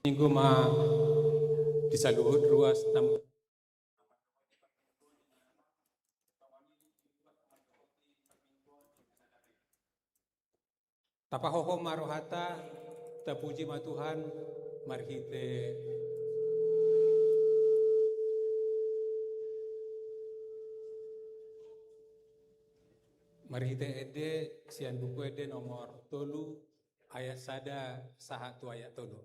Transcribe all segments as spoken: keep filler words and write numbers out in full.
Minggu ma di saluhut ruas nam. Tapahohom ma rohanta, tapuji ma Tuhan, marhite, marhite ende, sian Buku Ende nomor tolu, ayat sada sahat tu ayat tolu.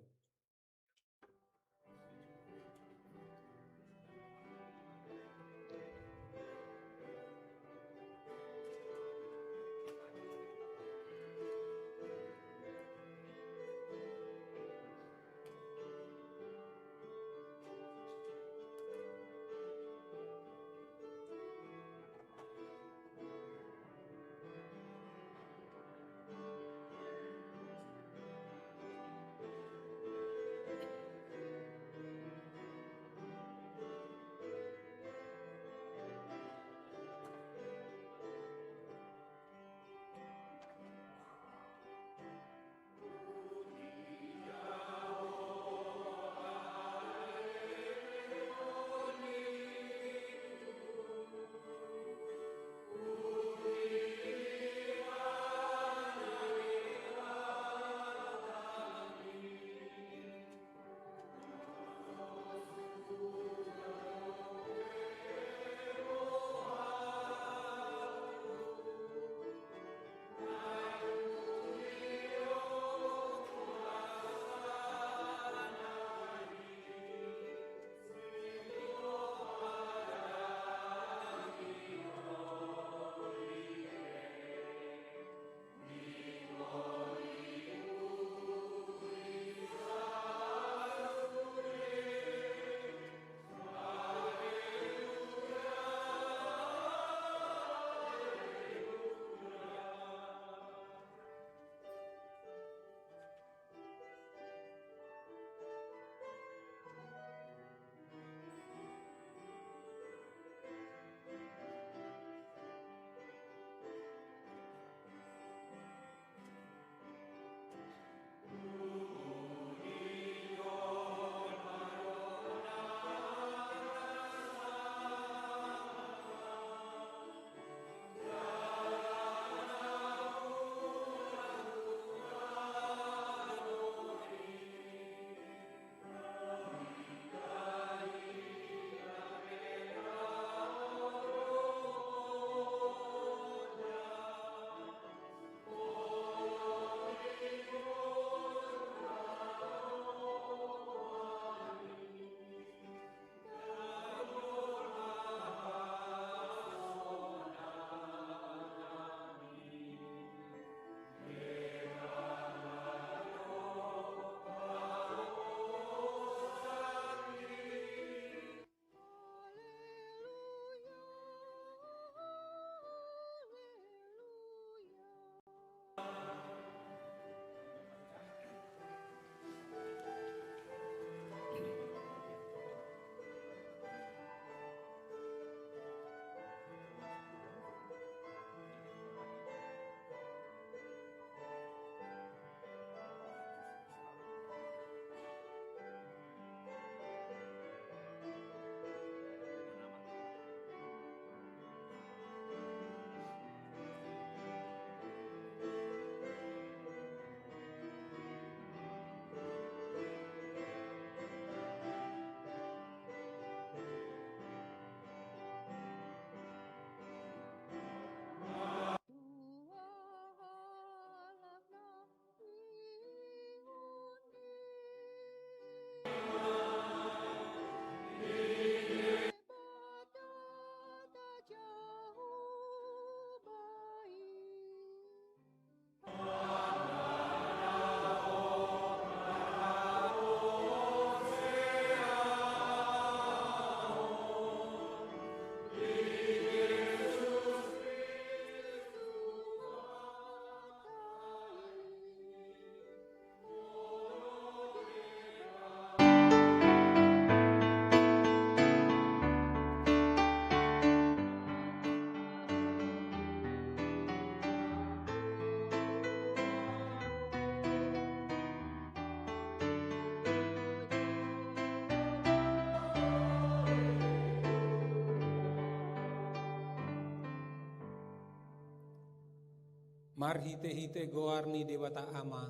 Marhite-hite goar ni Debata Ama,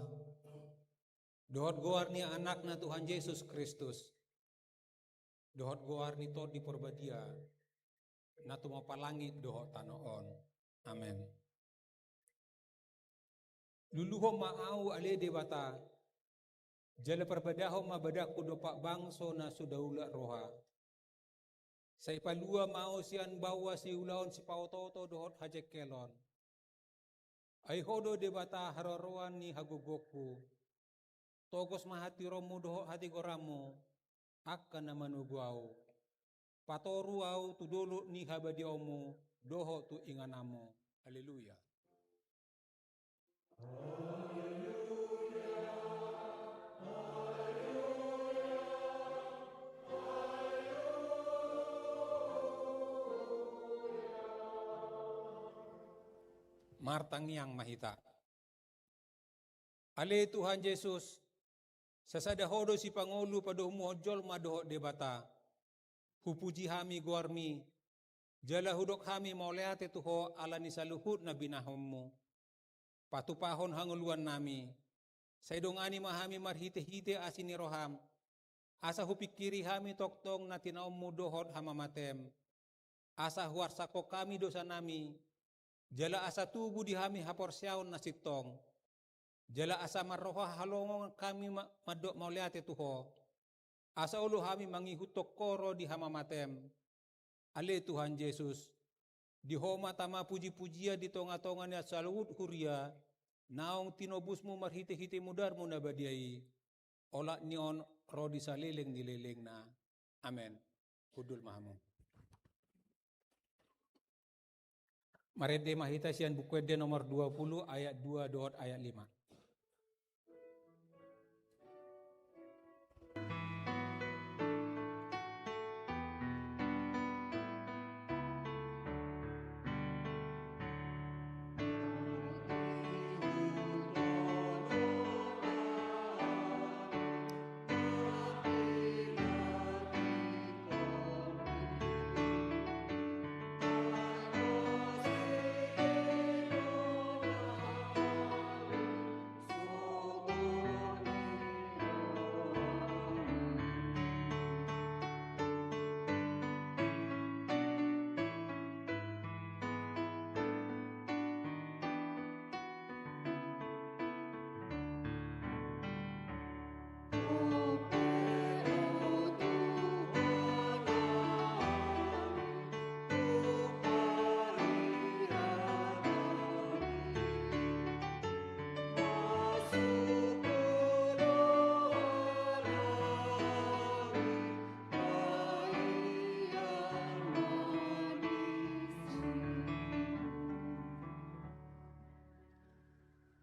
dohot goar ni Anakna Tuhan Jesus Kristus, dohot goar ni Tondi Parbadia, na tumompa langit dohot tano on. Amen. Luluhon ma ahu ale Debata, jala parbadahon ma badangku dompak bangso na so daulak roha. Sai palua ma ahu sian baoa siulaon sipaoto-oto dohot hajengkelon. Ai Ho do Debata haroroan ni hagogoonku. Togos ma hatiuronmu dohot hatigoranmu, angka na manogu ahu. Patoru ahu tu dolok ni habadiaonmu dohot tu ingananmu. Haleluya. Martangiang ma hita. Ale Tuhan Jesus, sasada Ho do sipangolu padomuhon jolma dohot Debata. Hupuji hami goarmi, jala hudok hami mauliate tu Ho ala ni saluhut na binahenmu. Patupahon hangoluannami, sai dongani ma hami marhite-hite asi ni roham, asa hupingkiri hami tongtong na tinaonmu dohot hamamatem, asa huarsakhon hami dosanami, jala asa tubu di hami haporseaon na sintong, jala asa marroha halongongan hami ma-, mandok mauliate tu Ho, asa olo hami mangihuthon Ho ro di hamamatem. Ale Tuhan Jesus, di Ho ma tama puji-pujian di tonga-tonga ni saluhut huria, naung tinobusmu marhite-hite mudarmu na badia i, olat ni on ro di saleleng ni lelengna. Amen. Hundul ma hamu. Marende ma hita sian Buku Ende nomor dua puluh ayat dua dohot ayat lima.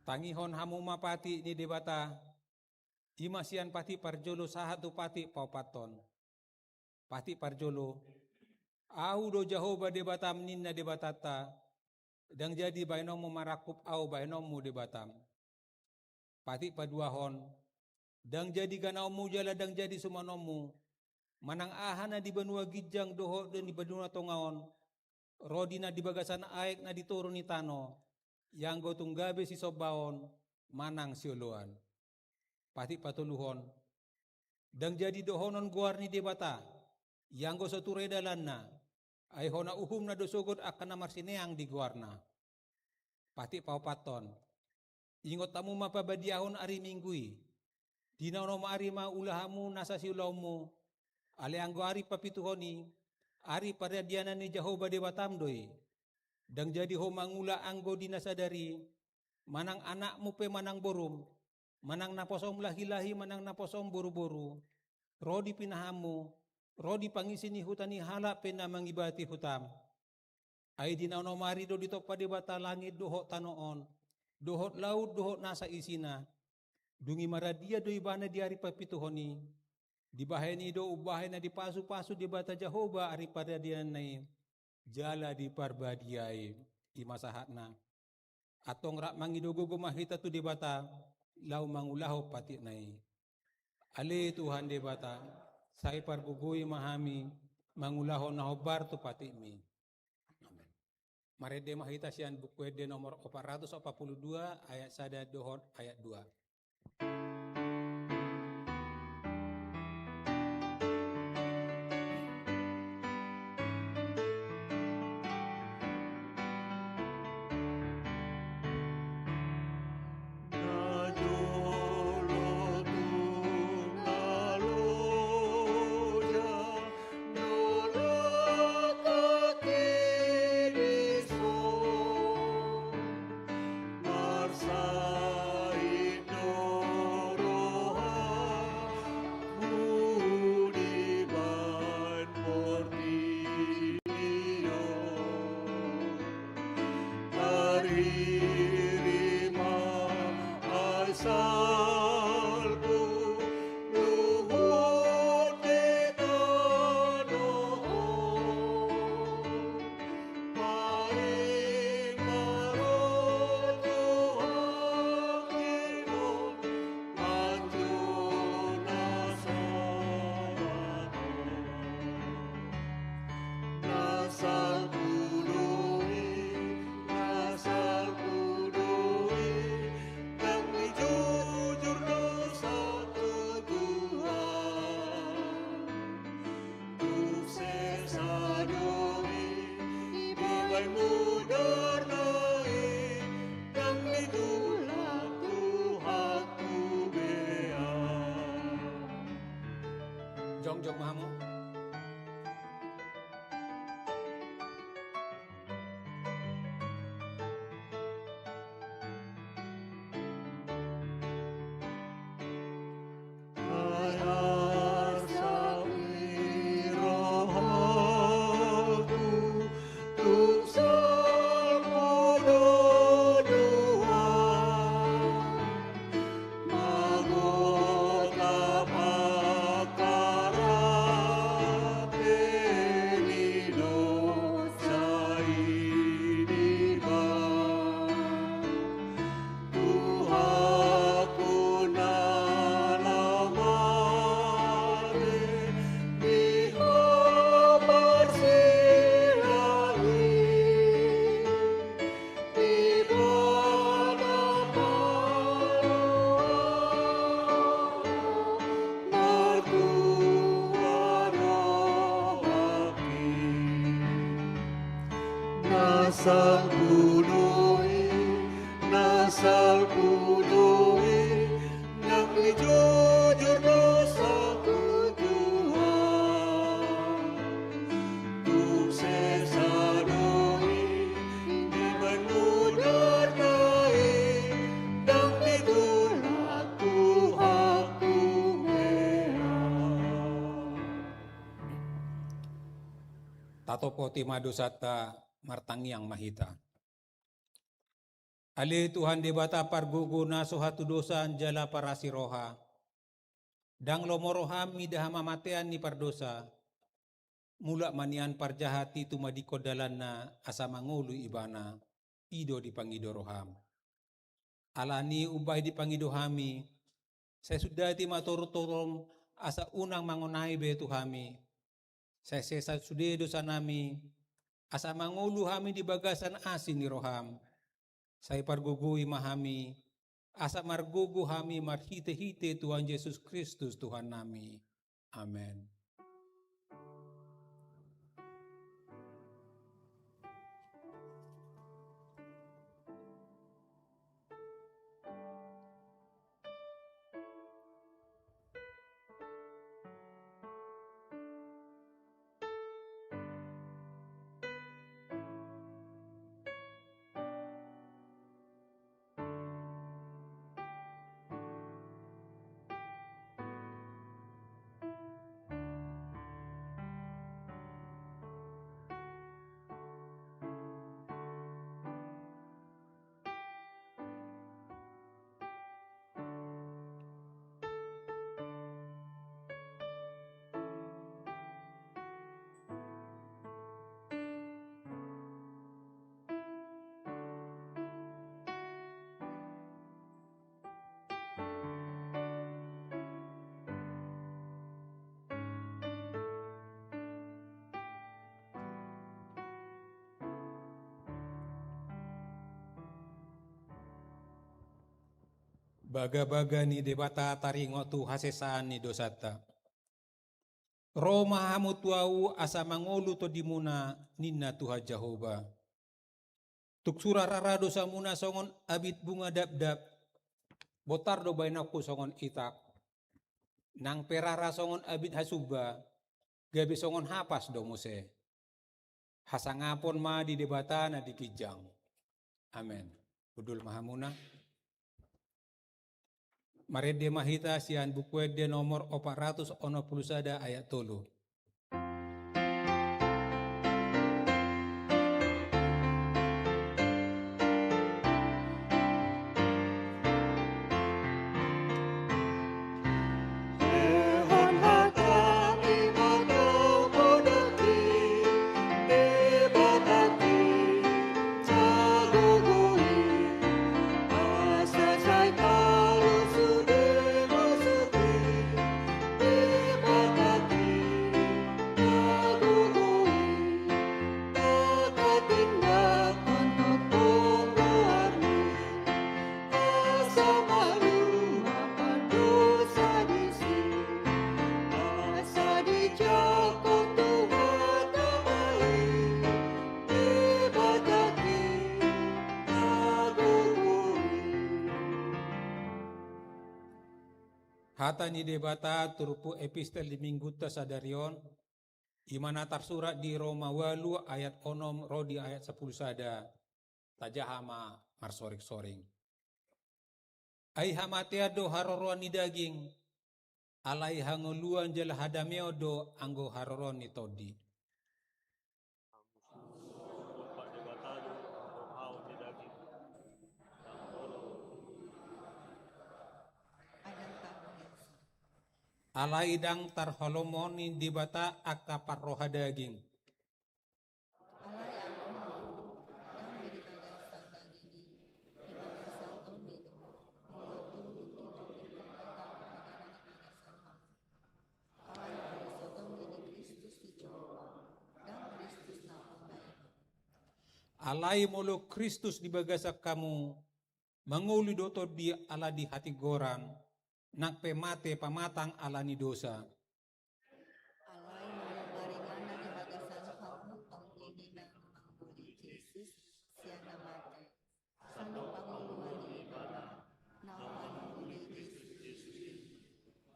Tangihon hamu ma patik ni Debata, i ma sian patik parjolo sahat tu patik paopathon. Patik parjolo, Ahu do Jahowa Debatam ninna Debatanta, ndang jadi bahenonmu marangkup Ahu bahenonmu Debatam. Patik paduahon, ndang jadi ganaonmu jala ndang jadi sumanonmu, manang aha na di banua ginjang dohot di banua tonga on, ro di na di bagasan aek na di toru ni tano, ianggo tung gabe sisombaon manang sioloan. Patik patoluhon, ndang jadi dohonon goar ni Debata, ianggo so ture dalanna, ai hona uhumna do sogot angka na marsineang di goarna. Patik paopathon, ingot hamu ma pabadiahon ari Minggu i. Di na onom ari ma ula hamu nasa siulaonmu, alai anggo ari papituhon i, ari paradianan ni Jahowa Debatam do i. Ndang jadi ho mangula anggo di na sadari, manang anakmu pe manang borum, manang naposom lahi-lahi manang naposom boru-boru, ro di pinahanmu, ro di pangisi ni huta ni halak pe na mangibati hutam. Ai di na onom ari do ditompa Debata langit dohot tano on, dohot laut dohot nasa isina. Dung i maradia do ibana di ari papituhon i. Dibahen i do umbahen na dipasu-pasu Debata Jahowa ari paradiananna i, jala diparbadiai. I ma sahatna. Antong rap mangido gogo ma hita tu Debata, laho mangulahon patikna i. Ale Tuhan Debata, sai pargogoi ma hami mangulahon na hombar tu patikmi. Amen. Marende ma hita sian Buku Ende nomor opat ratus opat puluh dua, ayat sada dohot ayat dua. Jongjong ma hamu. Na salpu do i, na salpu do i, nang ni jujur dosaku Tuhan. Tung sesa do i, dibahen mudarna i, ndang ditulak Tuhanku be. Tatophoti ma dosanta, martangiang ma hita. Ale Tuhan Debata pargogo na so hatudosan jala parasi roha. Ndang lomo roham mida hamamatean ni pardosa. Mulak ma nian parjahat i tumadingkon dalanna asa mangolu ibana, i do dipangido roham. Alani umbahen dipangido hami, sai sundati ma tortorom asa unang mangonai be tu hami. Sai sesa sude dosanami, asa mangolu hami di bagasan asi ni roham. Sai pargogoi ma hami, asa margogo hami marhitehite Tuhan Jesus Kristus Tuhannami. Amen. Bagabaga ni Debata taringot tu hasesaan ni dosanta. Ro ma hamu tu ahu asa mangolu tondimuna, ninna Tuhan Jahowa. Tung sura rara dosamuna songon abit bunga dapdap, bontar do baenonku songon itak. Nang pe rara songon abit hasumba, gabe songon hapas do muse. Hasangapon ma di Debata na di ginjang. Amen. Hundul ma hamuna. Marende ma hita sian Buku Ende nomor opat ratus onom pulu sada ayat tolu. Hata ni Debata turpuk epistel di minggunta sadari on, i ma na tarsurat di Roma ualu ayat onom ro di ayat sampulu sada. Tajaha ma marsoringsoring. Ai hamatean do haroroan ni daging, alai hangoluan jala hadameon do anggo haroroan ni Tondi. Alai ndang tarholomoni Debata angka parroha daging. Alai molo Kristus di bagasan hamu, mangolu do Tondi ala ni hatigoran, nang pe mate pamatang ala ni dosa. Alai molo maringanan di bagasan hamu Tondi na mangolu Jesus sian na mate, songon pangoluan ni Ibana na mangolu Jesus i,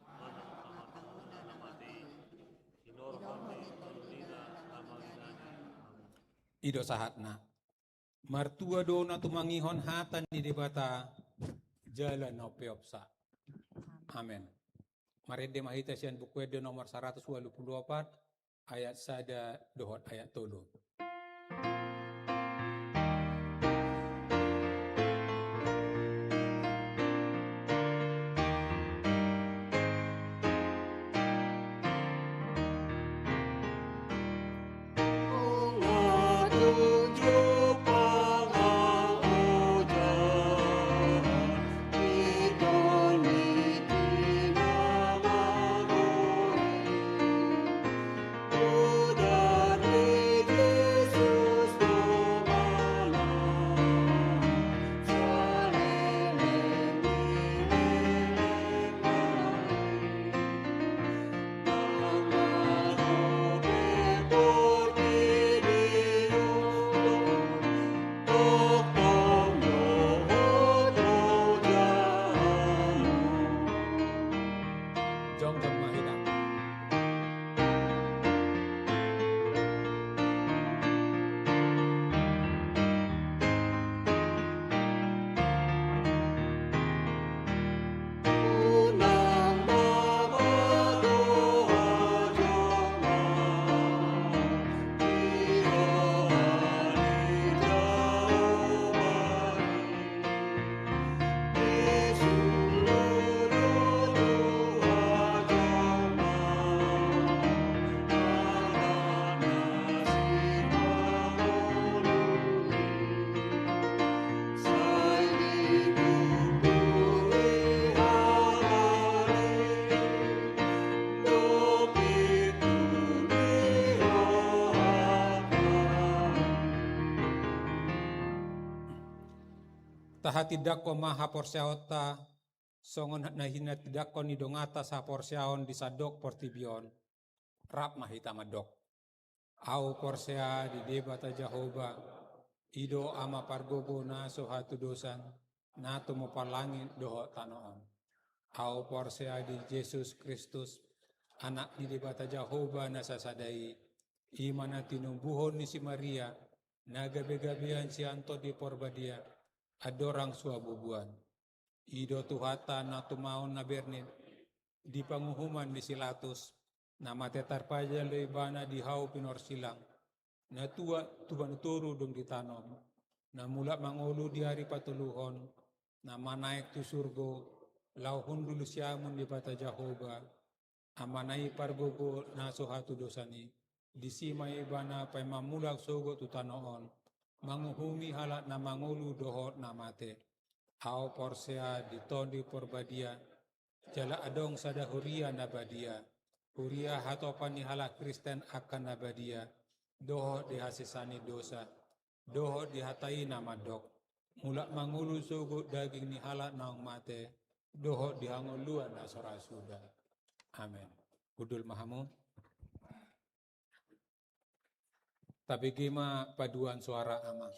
manang pamatangonna na mate i, hinorhon ni Tondina na maringanan. I do sahatna. Martua do na tumangihon hata ni Debata, jala na umpeopsa. Amen. Marende ma hita sian Buku Ende nomor saratus ualu pulu opat, ayat sada dohot ayat tolu. Jongjong ma hita. Tahatindangkon ma haporseaonta songon na hinatindangkon ni donganta saporseaon di sandok portibi on, rap ma hita mandok. Ahu porsea di Debata Jahowa, i do Ama pargogo na so hatudosan, na tumompa langit dohot tano on. Ahu porsea di Jesus Kristus, Anak ni Debata Jahowa na sasada i, i ma na tinumbuhon ni si Maria, na gabegabean sian Tondi Porbadia, andorang so habubuan. I do Tuhanta na tumaon na bernit, di panguhuman ni si Latus, na mate tarpajal do ibana di hau pinorsilang, na tua tuba ni toru dung ditanom, na mulak mangolu di ari patoluhon, na manaek tu surgo, laho hundul siamun ni Debata Jahowa, Amana i pargogo na so hatudosan i, disi ma ibana paima mulak sogot tu tano on, manguhumi halak na mangolu dohot na mate. Ahu porsea di Tondi Porbadia, jala adong sada huria na badia, huria hatopan ni halak Kristen angka na badia, dohot di hasesaan ni dosa, dohot di hata i na mandok, mulak mangolu sogot daging ni halak naung mate, dohot di hangoluan na so ra suda. Amen. Hundul ma hamu. Tabege ma paduan soara, Ama.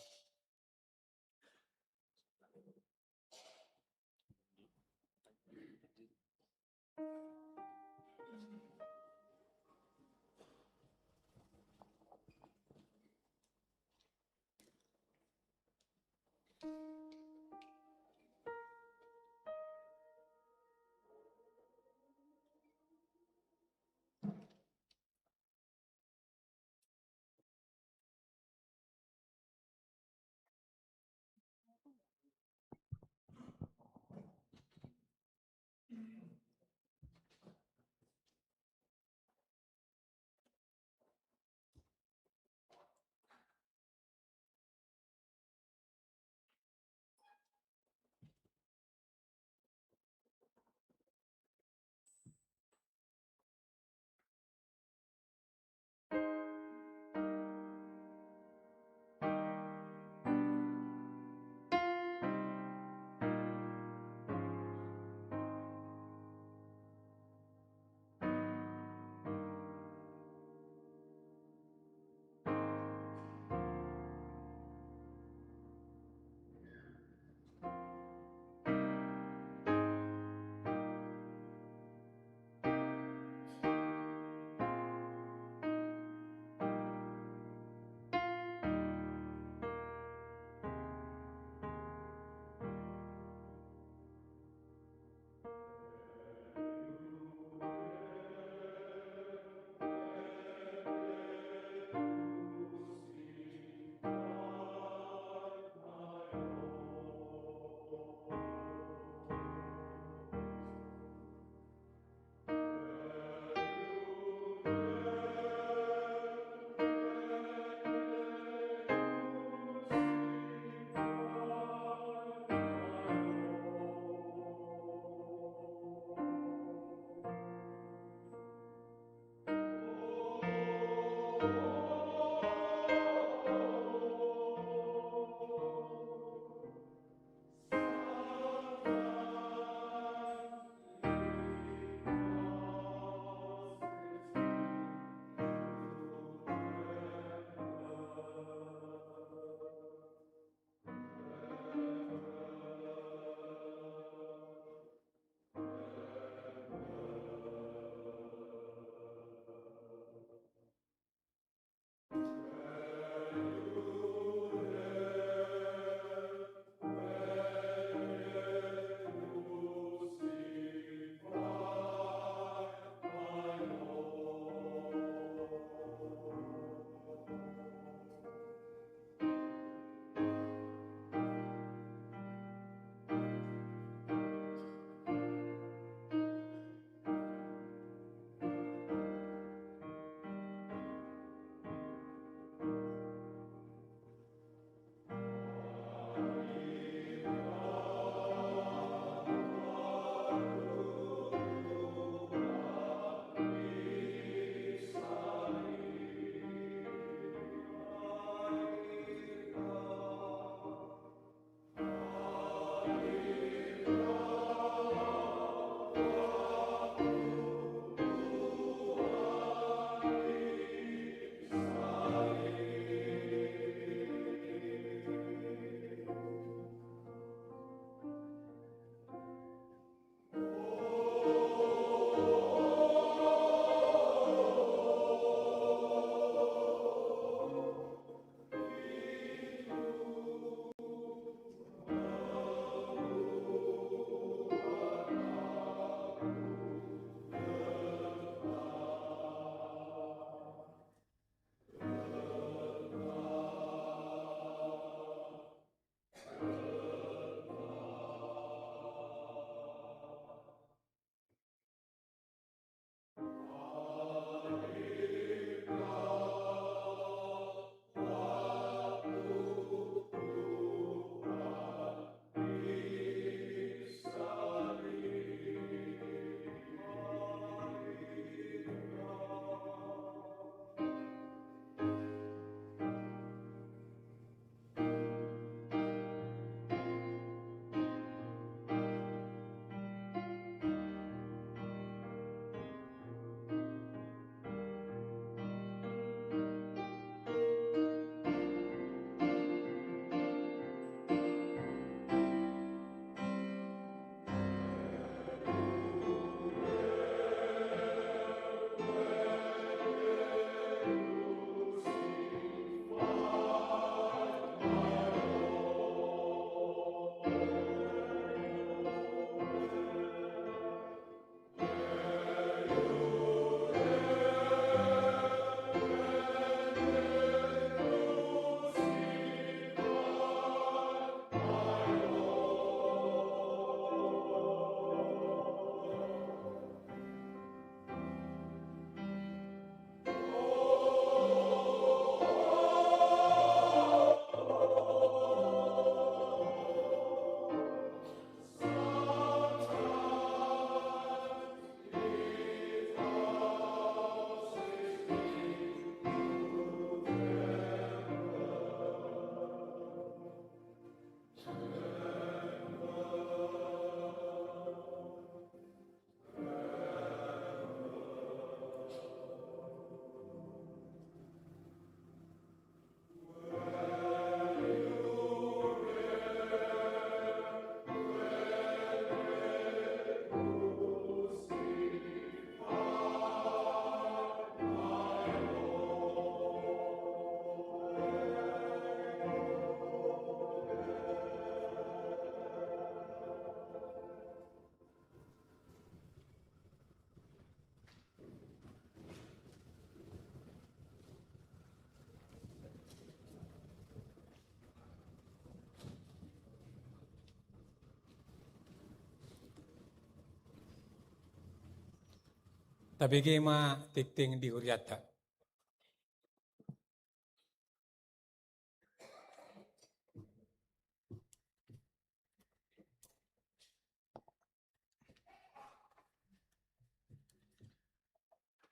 Tabege ma tingting di hurianta.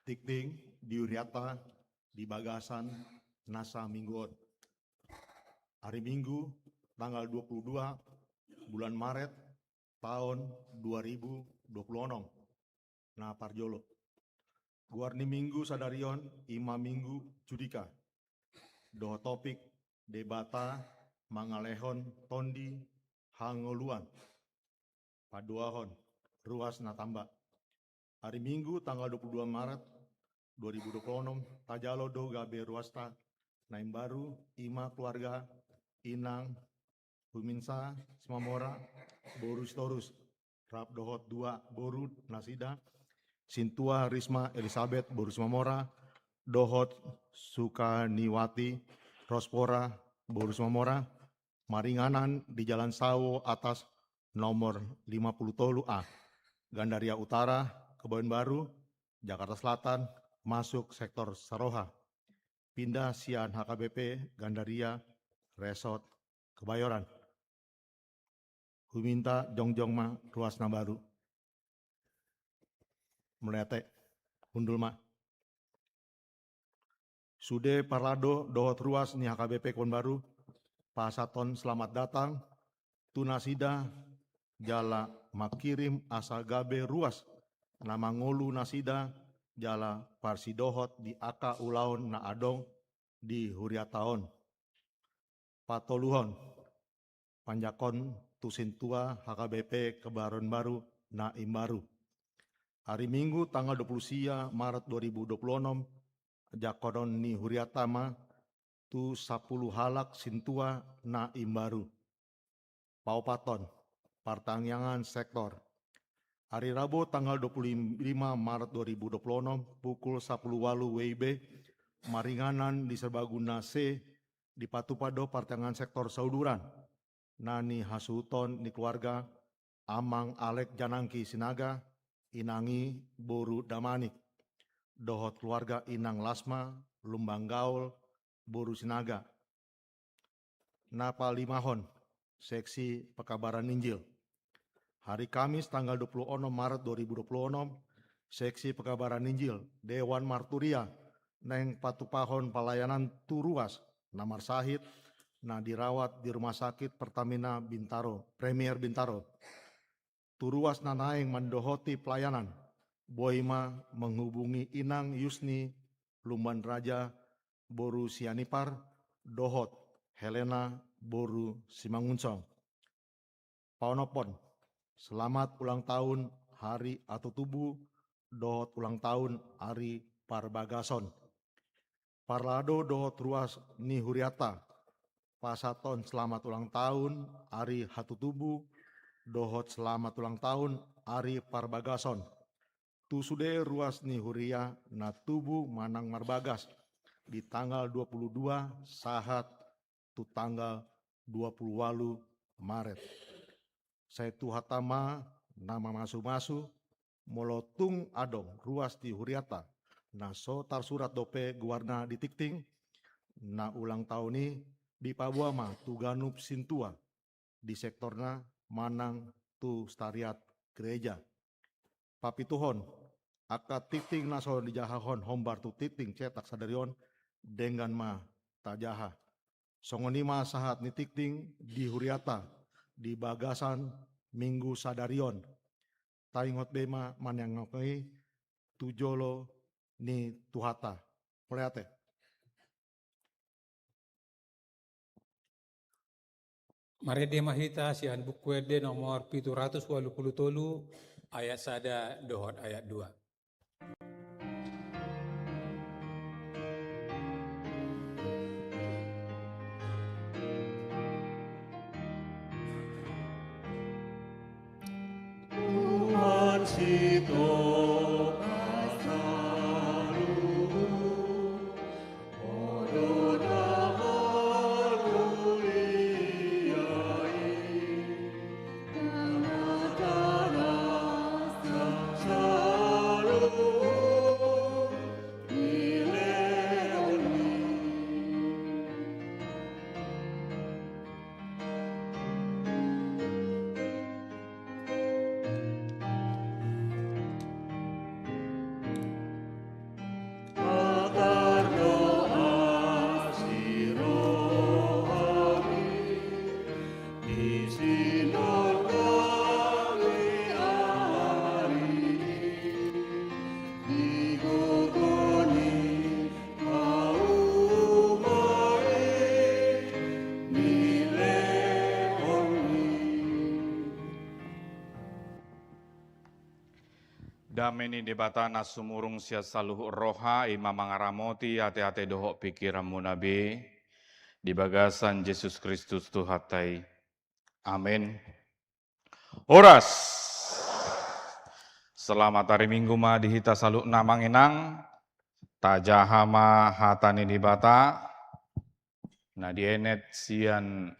Tingting di hurianta di bagasan nasa minggu on. Hari Minggu, tanggal dua puluh dua bulan Maret, taon dua ribu dua puluh onom. Na parjolo, goar ni Minggu sadari on i ma Minggu Judika. Dohot topik, Debata mangalehon tondi hangoluan. Pandohan, ruas na tamba. Hari Minggu tanggal dua puluh dua Maret dua ribu dua puluh onom, tajalo do gabe ruasta na imbaru, i ma keluarga Inang Huminsa Simamora boru Sitorus, rap dohot dua boru nasida, Sintua Risma Elisabet boru Simamora, dohot Sukaniwati Rospora boru Simamora, maringanan di Jalan Sawo Atas nomor lima puluh tolu A, Gandaria Utara, Kebayoran Baru, Jakarta Selatan, masuk sektor Saroha. Pinda sian H K B P Gandaria, Resort Kebayoran. Huminta jongjong ma ruas na baru. Mauliate, hundul ma. Sude parlado dohot ruas ni H K B P Kebayoran Baru pasahathon selamat datang tu nasida jala mangkirim asa gabe ruas na mangolu nasida jala parsidohot di angka ulaon na adong di hurianta on. Patoluhon, panjangkon tu sintua H K B P Kebayoran Baru na imbaru. Hari Minggu tanggal dua puluh sia Maret dua ribu dua puluh onom, jangkonon ni hurianta ma tu sampulu halak sintua na imbaru. Paopathon, partangiangan sektor. Hari Rabu tanggal dua puluh lima Maret dua ribu dua puluh onom, pukul sampulu ualu W I B, maringanan di Serbaguna C, dipatupa do partangiangan sektor sauduran na nihasuhuton ni keluarga Amang Alek Janangki Sinaga, Inang I boru Damanik, dohot keluarga Inang Lasma Lumban Gaol boru Sinaga. Na palimahon, seksi pekabaran Injil. Hari Kamis tanggal dua puluh onom Maret dua ribu dua puluh onom, seksi pekabaran Injil Dewan Marturia naeng patupahon pelayanan tu ruas na marsahit na dirawat di Rumah Sakit Pertamina Bintaro, Premier Bintaro. Tu ruas na naeng mandohoti pelayanan, boi ma menghubungi Inang Yusni Lumban Raja boru Sianipar dohot Helena boru Simangunsong. Paonomhon, selamat ulang tahun Hari Hatutubu dohot ulang tahun Hari Parbagason. Parlado dohot ruas ni hurianta pasahathon selamat ulang tahun Hari Hatutubu dohot selamat ulang tahun Hari Parbagason tu sude ruas ni huria na tubu manang marbagas di tanggal dua puluh dua sahat tu tanggal dua puluh ualu Maret. Sai Tuhanta ma na mamasumasu, molo tung adong ruas di hurianta na so tarsurat dope goarna di tingting, na ulang tahun i dipaboa ma tu ganup sintua di sektorna manang tu sekretariat gereja. Papituhon, angka tingting na so dijahahon hombar tu tingting cetak sadari on, denggan ma tajaha. Songon i ma sahat ni tingting di hurianta di bagasan Minggu sadari on. Taingot be ma maniangkon i tu jolo ni Tuhanta. Mauliate. Marende ma hita sian Buku Ende nomor pitu ratus ualu pulu tolu, ayat sada dohot ayat dua. Tuhan sitongah saluhut, Dame ni Debata na sumurung sian saluhut roha, i ma mangaramoti ateate dohot pingkiranmuna be di bagasan Jesus Kristus Tuhanta i. Amen. Horas. Selamat hari Minggu ma di hita saluhutna, Amang Inang. Tajaha ma hata ni Debata na dienet sian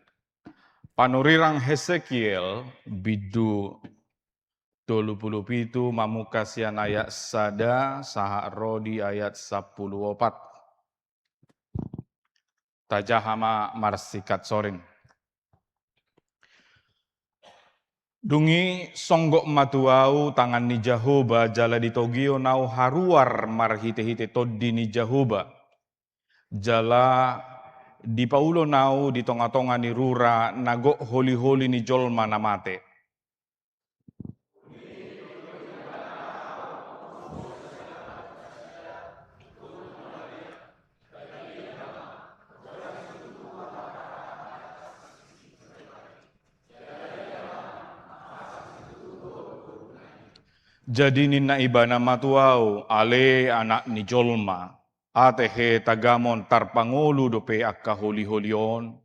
panurirang Hesekiel bindu tolu pulu pitu, mamungka sian ayat sada sahat ro di ayat sampulu opat. Tajaha ma marsingkat soring. Dung i songgop ma tu ahu tangan ni Jahowa, jala ditogihon ahu haruar marhitehite Tondi ni Jahowa. Jala dipaulon ahu di tongatonga ni rura na gok holiholi ni jolma na mate. Jadi ninna Ibana ma tu ahu: Ale anak ni jolma, atehe tagamon tarpangolu dope angka holiholi on?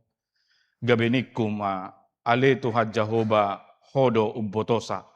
Gabe ningku ma: Ale Tuhan Jahowa, Ho do umbotosa.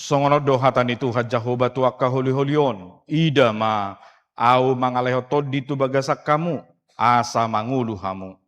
Songon on do hata ni Tuhan Jahowa tu angka holiholi on: Ida ma, ahu mangalehon tondi tu bagasan hamu, asa mangolu hamu.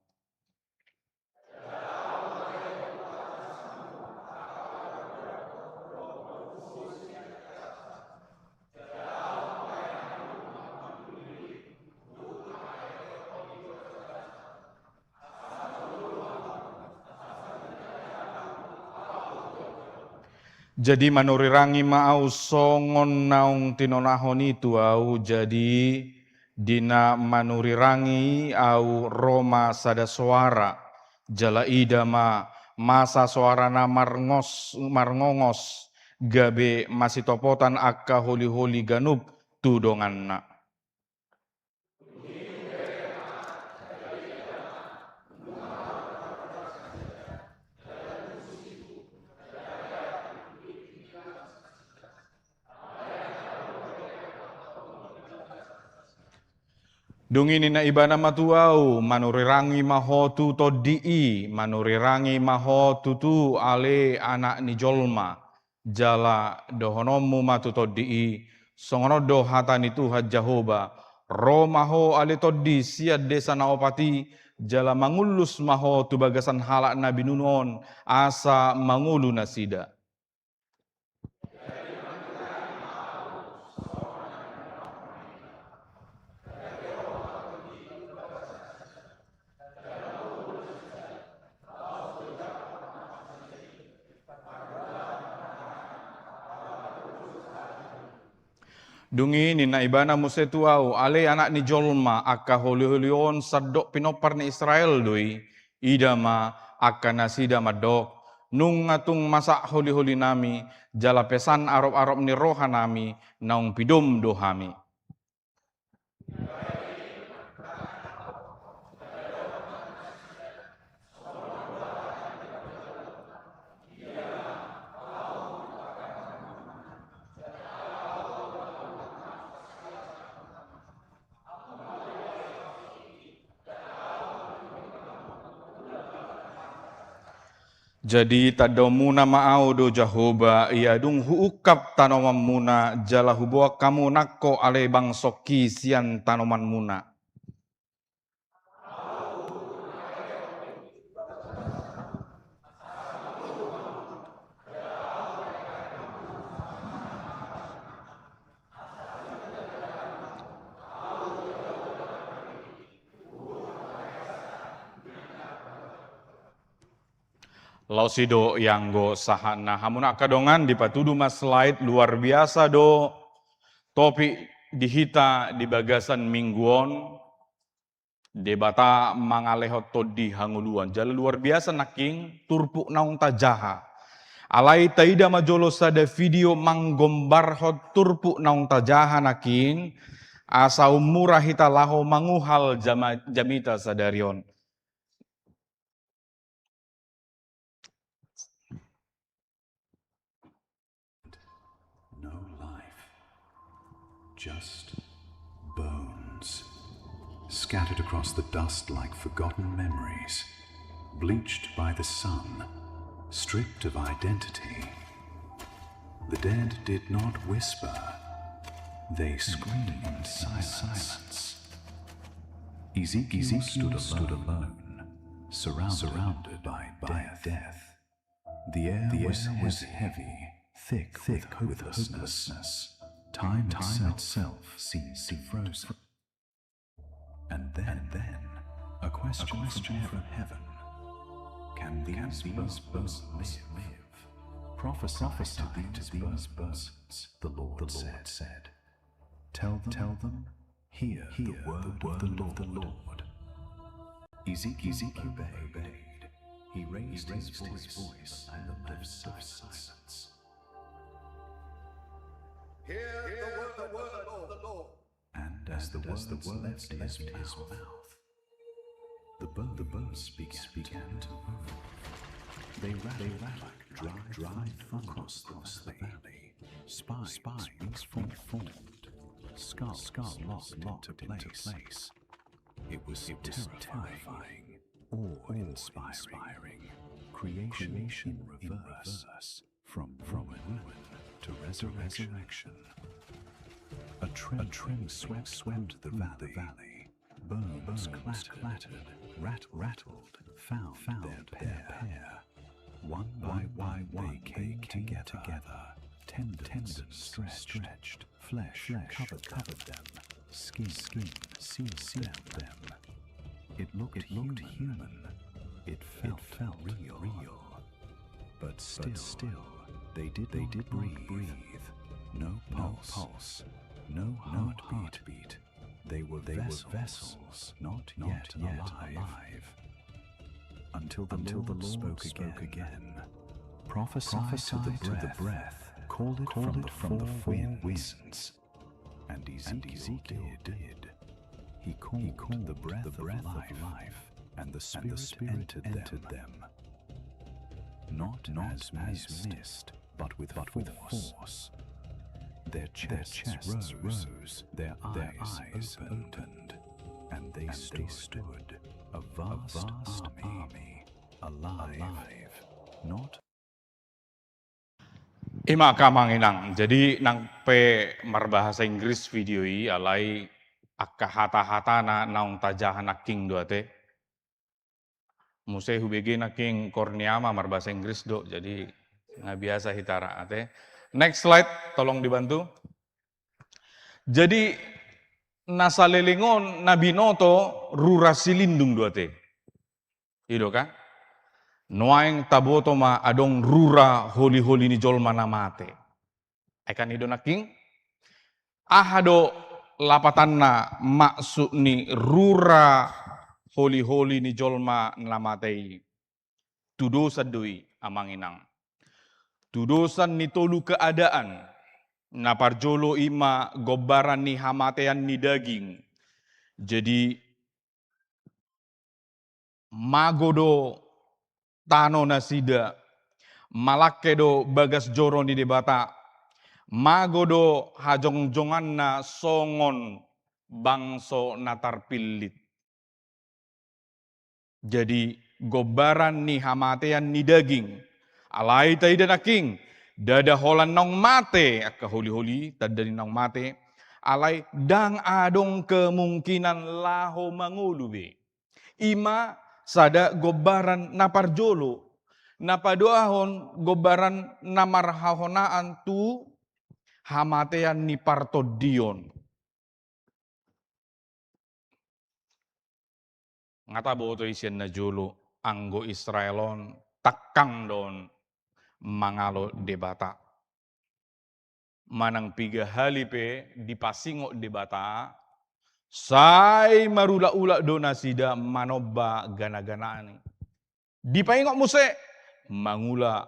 Jadi manurirangi ma ahu songon naung tinonahon i tu ahu. Jadi di na manurirangi i ahu ro ma sada soara, jala ida ma, masa soarana marngos-, marngongos, gabe masitopotan angka holiholi ganup tu donganna. Dung i ninna Ibana ma tu ahu: Manurirangi ma ho tu tondi i, manurirangi ma ho tutu, ale anak ni jolma. Jala dohononmu ma tu tondi i: Songon on do hata ni Tuhan Jahowa: Ro ma ho, ale tondi, sian desa na opat i, jala mangullus ma ho tu bagasan halak na binunu on, asa mangolu nasida. Dung i ninna Ibana muse tu ahu: Ale anak ni jolma, angka holiholi on sandok pinompar ni Israel do i. Ida ma, angka nasida mandok: Nunga tung masak holiholinami, jala pesan aroparop ni rohanami, naung pidom do hami. Jadi tandaonmuna ma ahu do Jahowa, ia dung huungkap tanomanmuna, jala huboan hamu nangkok ale bangsongki sian tanomanmuna. Laos i do ianggo sahatna. Hamuna angka dongan, dipatudu ma slide, luar biasa do topik di hita di bagasan minggu on. Debata mangalehon tondi hangoluan. Jala luar biasa nangkin turpuk naung tajaha. Alai taida ma jolo sada video manggombarhon turpuk naung tajaha nangkin, asa ummura hita laho manguhal jama-, jamita sadari on. No life, just bones, scattered across the dust like forgotten memories, bleached by the sun, stripped of identity. The dead did not whisper, they screamed in silence. Ezekiel stood alone, surrounded by death. The air was heavy, thick with hopelessness. Time itself seemed frozen. And then, a question from heaven. Can these bones live? Prophesy to these bones, the Lord said. Tell them, hear the word of the Lord. Ezekiel obeyed. He raised his voice and the land of silence. Hear the word of the Lord. And as the words left his mouth, the bones began to move. They rattled like dry fruit across the valley. Spines reformed. Skulls locked into place. It was terrifying, awe-inspiring. Creation in reverse, from ruin to resurrection. A trembling swept the valley. Bones clattered, rattled, found their pair. One by one they came together. Tendons stretched, flesh covered them, skin sealed them. It looked human. It felt real. But still, they did not breathe. No pulse, no heartbeat. They were vessels, not yet alive. Until the Lord spoke again. Prophesy to the breath, call it from the four winds. And Ezekiel did. He called the breath of life, and the Spirit entered them. Not as mist, but with force. Their chests rose, their eyes opened, and they stood, a vast army, alive, not I ma angka amang inang, jadi nang pe marbahasa Inggris video i, alai angka hata-hatana naung tajaha nangkin do ate. Muse hubege nangkin Korniama marbahasa Inggris do, jadi nga biasa hita ra ate. Next slide, tolong dibantu. Jadi na saleleng on na binoto rura Silindung do ate. I do kan? Nuaeng taboto ma adong rura holi-holi ni jolma na mate. Ai kan i do nangkin? Aha do lapatanna maksud ni rura holi-holi ni jolma na mate i? Tudosan do i amang inang. Tudosan ni tolu keadaan. Na parjolo i ma gombaran ni hamatean ni daging. Jadi mago do tano nasida, malangke do bagas joro ni Debata, mago do hajongjonganna songon bangso na tarpillit. Jadi gombaran ni hamatean ni daging. Alai taida nangkin, ndada holan naung mate angka holi-holi, tanda ni naung mate, alai ndang adong kemungkinan laho mangolu be. I ma sada gombaran na parjolo, na padoahon gombaran na marhahonaan tu hamatean ni partondion. Nga taboto i sian na jolo, anggo Israel on tangkang do on mangalo Debata. Manang piga hali pe dipasingot Debata, sai marulak-ulak do nasida manomba gana-ganaan i. Dipaingot muse, mangula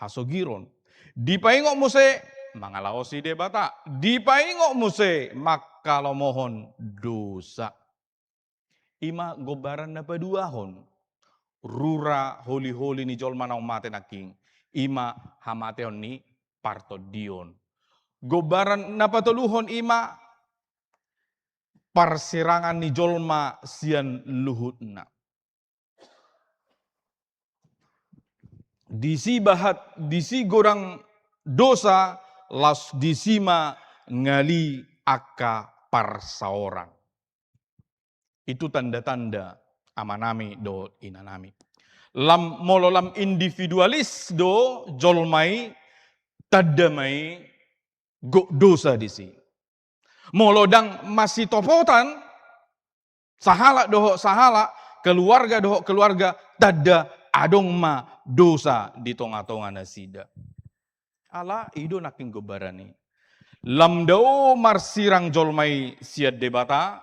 hasogiron. Dipaingot muse mangalaosi Debata. Dipaingot muse mangkalomohon dosa. Ima gombaran na paduahon rura holiholi ni jolma naung mate nangkin, ima hamateon ni partondion. Gombaran na patoluhon ima parsirangan ni jolma sian luhutna. Disi bahat, disi godang dosa, laos disi ma ngali angka parsaoran. Itu tanda-tanda amanami dohot inanami. Lam, molo lam individualis do jolma i, tanda ma i gok dosa disi. Molo ndang masitopotan, sahalak dohot sahalak, keluarga dohot keluarga, tanda adong ma dosa di tonga-tonga nasida. Ala i do nangkin gombaran i. Lam dao marsirang jolma i sian Debata,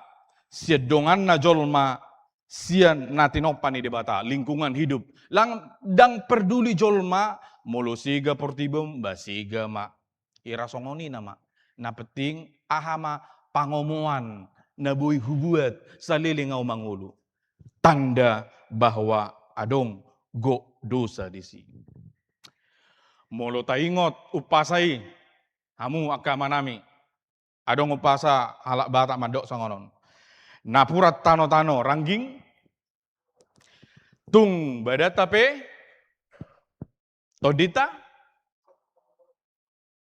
sian donganna jolma, sian na tinompa ni Debata, lingkungan hidup. Lang, ndang perduli jolma, molo sega portibi on, ba sega ma. Hira songon i nama. Na penting, aha ma pangomoan na boi hubuat saleleng au mangolu. Tanda bahwa adong gok dosa disi. Molo taingot umpasa i, hamu angka amanami. Adong umpasa halak Batak mandok songon on. Napuran tano-tano rangging, tung badanta pe tondinta.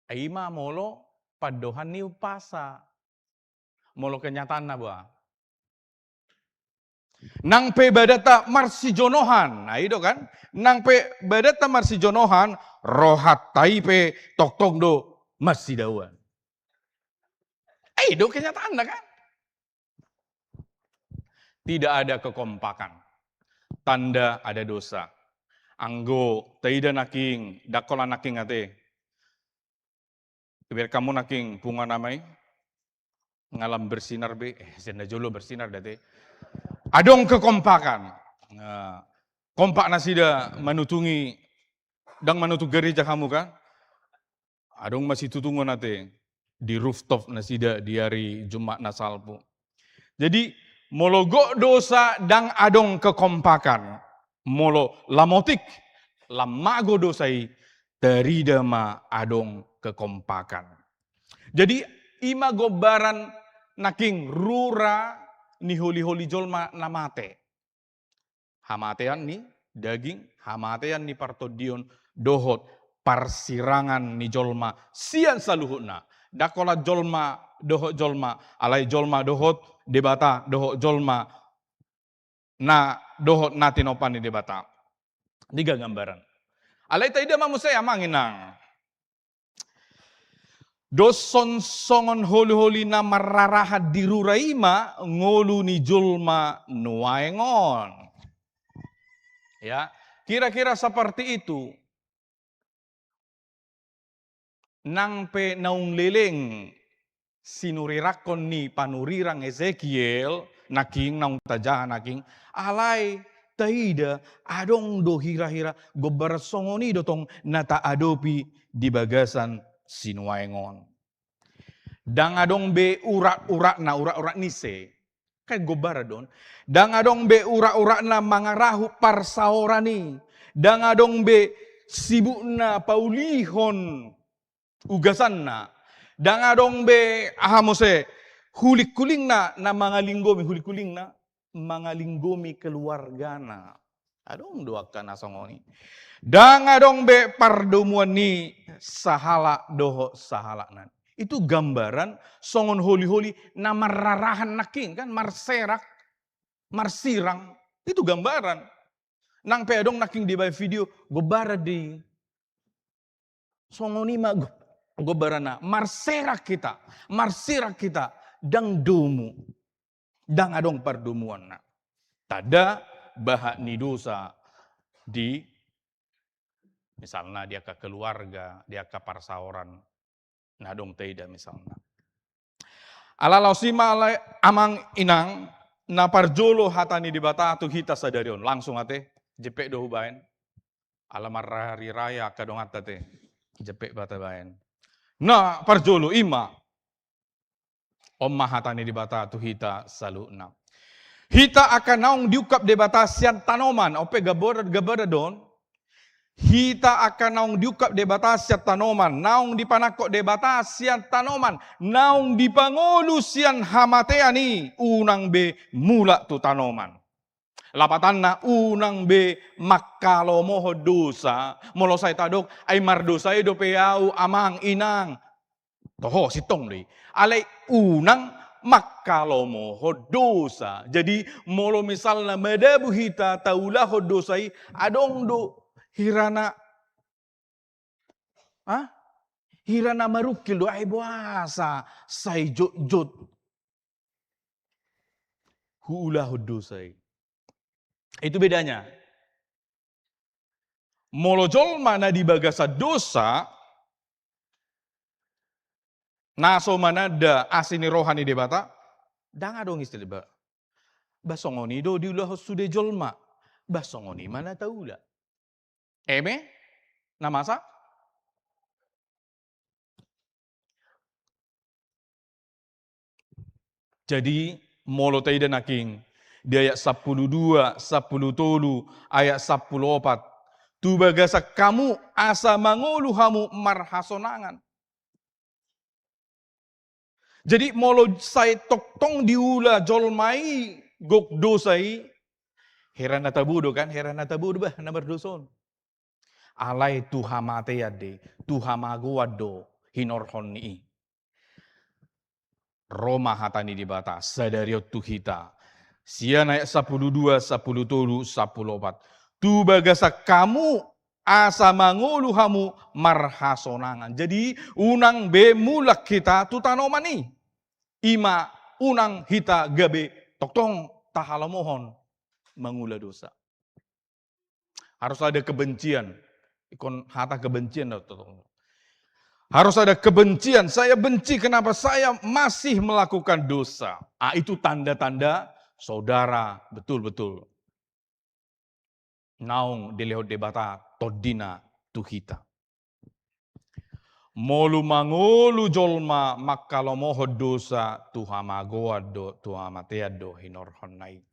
Ima molo pandohan ni umpasa. Molo kenyataanna boha? Nang pe badanta marsijonohan, na i do kan? Nang pe badanta marsijonohan, rohanta i pe tongtong do marsidauan. I do kenyataanna kan? Tidak ada kekompakan. Tanda ada dosa. Anggo taida nangkin, ndang holan nangkin ate. Iberek hamu nangkin punguan ama i. Nga lam bersinar be, eh, sian na jolo bersinar da ate. Adong kekompakan. Nah, kompak nasida manutungi, ndang manutung gereja hamu kan? Adong ma situtungon ate di rooftop nasida di ari Jumat na salpu. Jadi, molo gok dosa ndang adong kekompakan. Molo lam otik, lam mago dosa i, tarida ma adong kekompakan. Jadi, ima gombaran nangkin rura ni holiholi jolma na mate. Hamatean ni daging, hamatean ni partondion, dohot parsirangan ni jolma sian saluhutna. Ndang holan jolma dohot jolma, alai jolma dohot Debata, dohot jolma na dohot na tinompa ni Debata. Niga gambaran. Alai taida ma muse amang inang. Dos songon holiholi na marrarahan di rura i ma ngolu ni jolma nuaeng on. Ya, kira-kira seperti itu. Nang pe naung leleng sinurirangkon ni panurirang Ezekiel, nangkin naung tajaha nangkin, alai taida adong do hira-hira gombaran songon i do tong na taadopi di bagasan sinuaeng on. Ndang adong be urat-uratna, urat-urat ni ise. Kan gombaran do on. Ndang adong be urat-uratna mangarahut parsaoran i. Ndang adong be sibukna paulihon ugasanna. Ndang adong be aha muse huling-hulingna na mangalinggomi, huling-hulingna mangalinggomi keluargana. Adong do angka na songon i. Ndang adong be pardomuan ni sahalak dohot sahalakna. Itu gambaran songon holiholi na marrarahan nangkin kan, marserak, marsirang. Itu gambaran. Nang pe adong nangkin dibaen video, gombaran do i. Songon i ma go-, gombaranna, marserak hita, marserak hita, ndang domu, ndang adong pardomuanna. Tanda bahat ni dosa di, misalna di angka keluarga, di angka parsaoran, na adong taida misalna. Ala laos i ma alai amang inang, na parjolo hata ni Debata tu hita sadari on, langsung ate, jempek do hubaen. Ala marhari raya angka donganta te. Jempek ba tabaen. Na parjolo i ma. On ma hata ni Debata tu hita saluhutna. Hita angka naung diungkap Debata sian tanoman, on pe gambaran, gambaran do on. Hita angka naung diungkap Debata sian tanoman, naung dipanangkok Debata sian tanoman, naung dipangolu sian hamatean i, unang be mulak tu tanoman. Lapatanna, unang be mangkalomohon dosa. Molo sai tadok, ai mardosa i dope au, amang, inang. Toho, sintong do i. Alai unang mangkalomohon dosa. Jadi, molo misalna madabu hita taulahon dosa i, adong do hirana, ah? Hirana marungkil do, ai boasa sai jotjot huulahon dosa i. Itu bedanya. Molo jolma na di bagasan dosa, na so mananda asi ni roha ni Debata, ndang adong istilah ba. Ba songon i do diulahon sude jolma. Ba songon i ma na taula. Eme? Na masa? Jadi, molo taida nangkin, di ayat sampulu dua, sampulu tolu, ayat sampulu opat, tu bagasan hamu asa mangolu hamu marhasonangan. Jadi, molo sai tongtong diula jolma i gok dosa i, heran na tabo do kan, heran na tabo do bah na mardosa on. Alai tu hamatean do i, tu hamagoan do hinorhon ni i. Ro ma hata ni Debata sadari on tu hita. Sian ayat sampulu dua, sampulu tolu, sampulu opat. Tu bagasan hamu asa mangolu hamu marhasonangan. Jadi, unang be mulak hita tu tanoman i. I ma unang hita gabe tongtong tahalomohon mangula dosa. Harus ada kebencian. Ingkon hata kebencian do tong. Harus ada kebencian. Saya benci kenapa saya masih melakukan dosa. Ah, itu tanda-tanda saudara betul-betul naung dilehon Debata tondina tu hita. Molo mangolu jolma mangkalomohon dosa, tu hamagoan do, tu hamatean do hinorhonna i.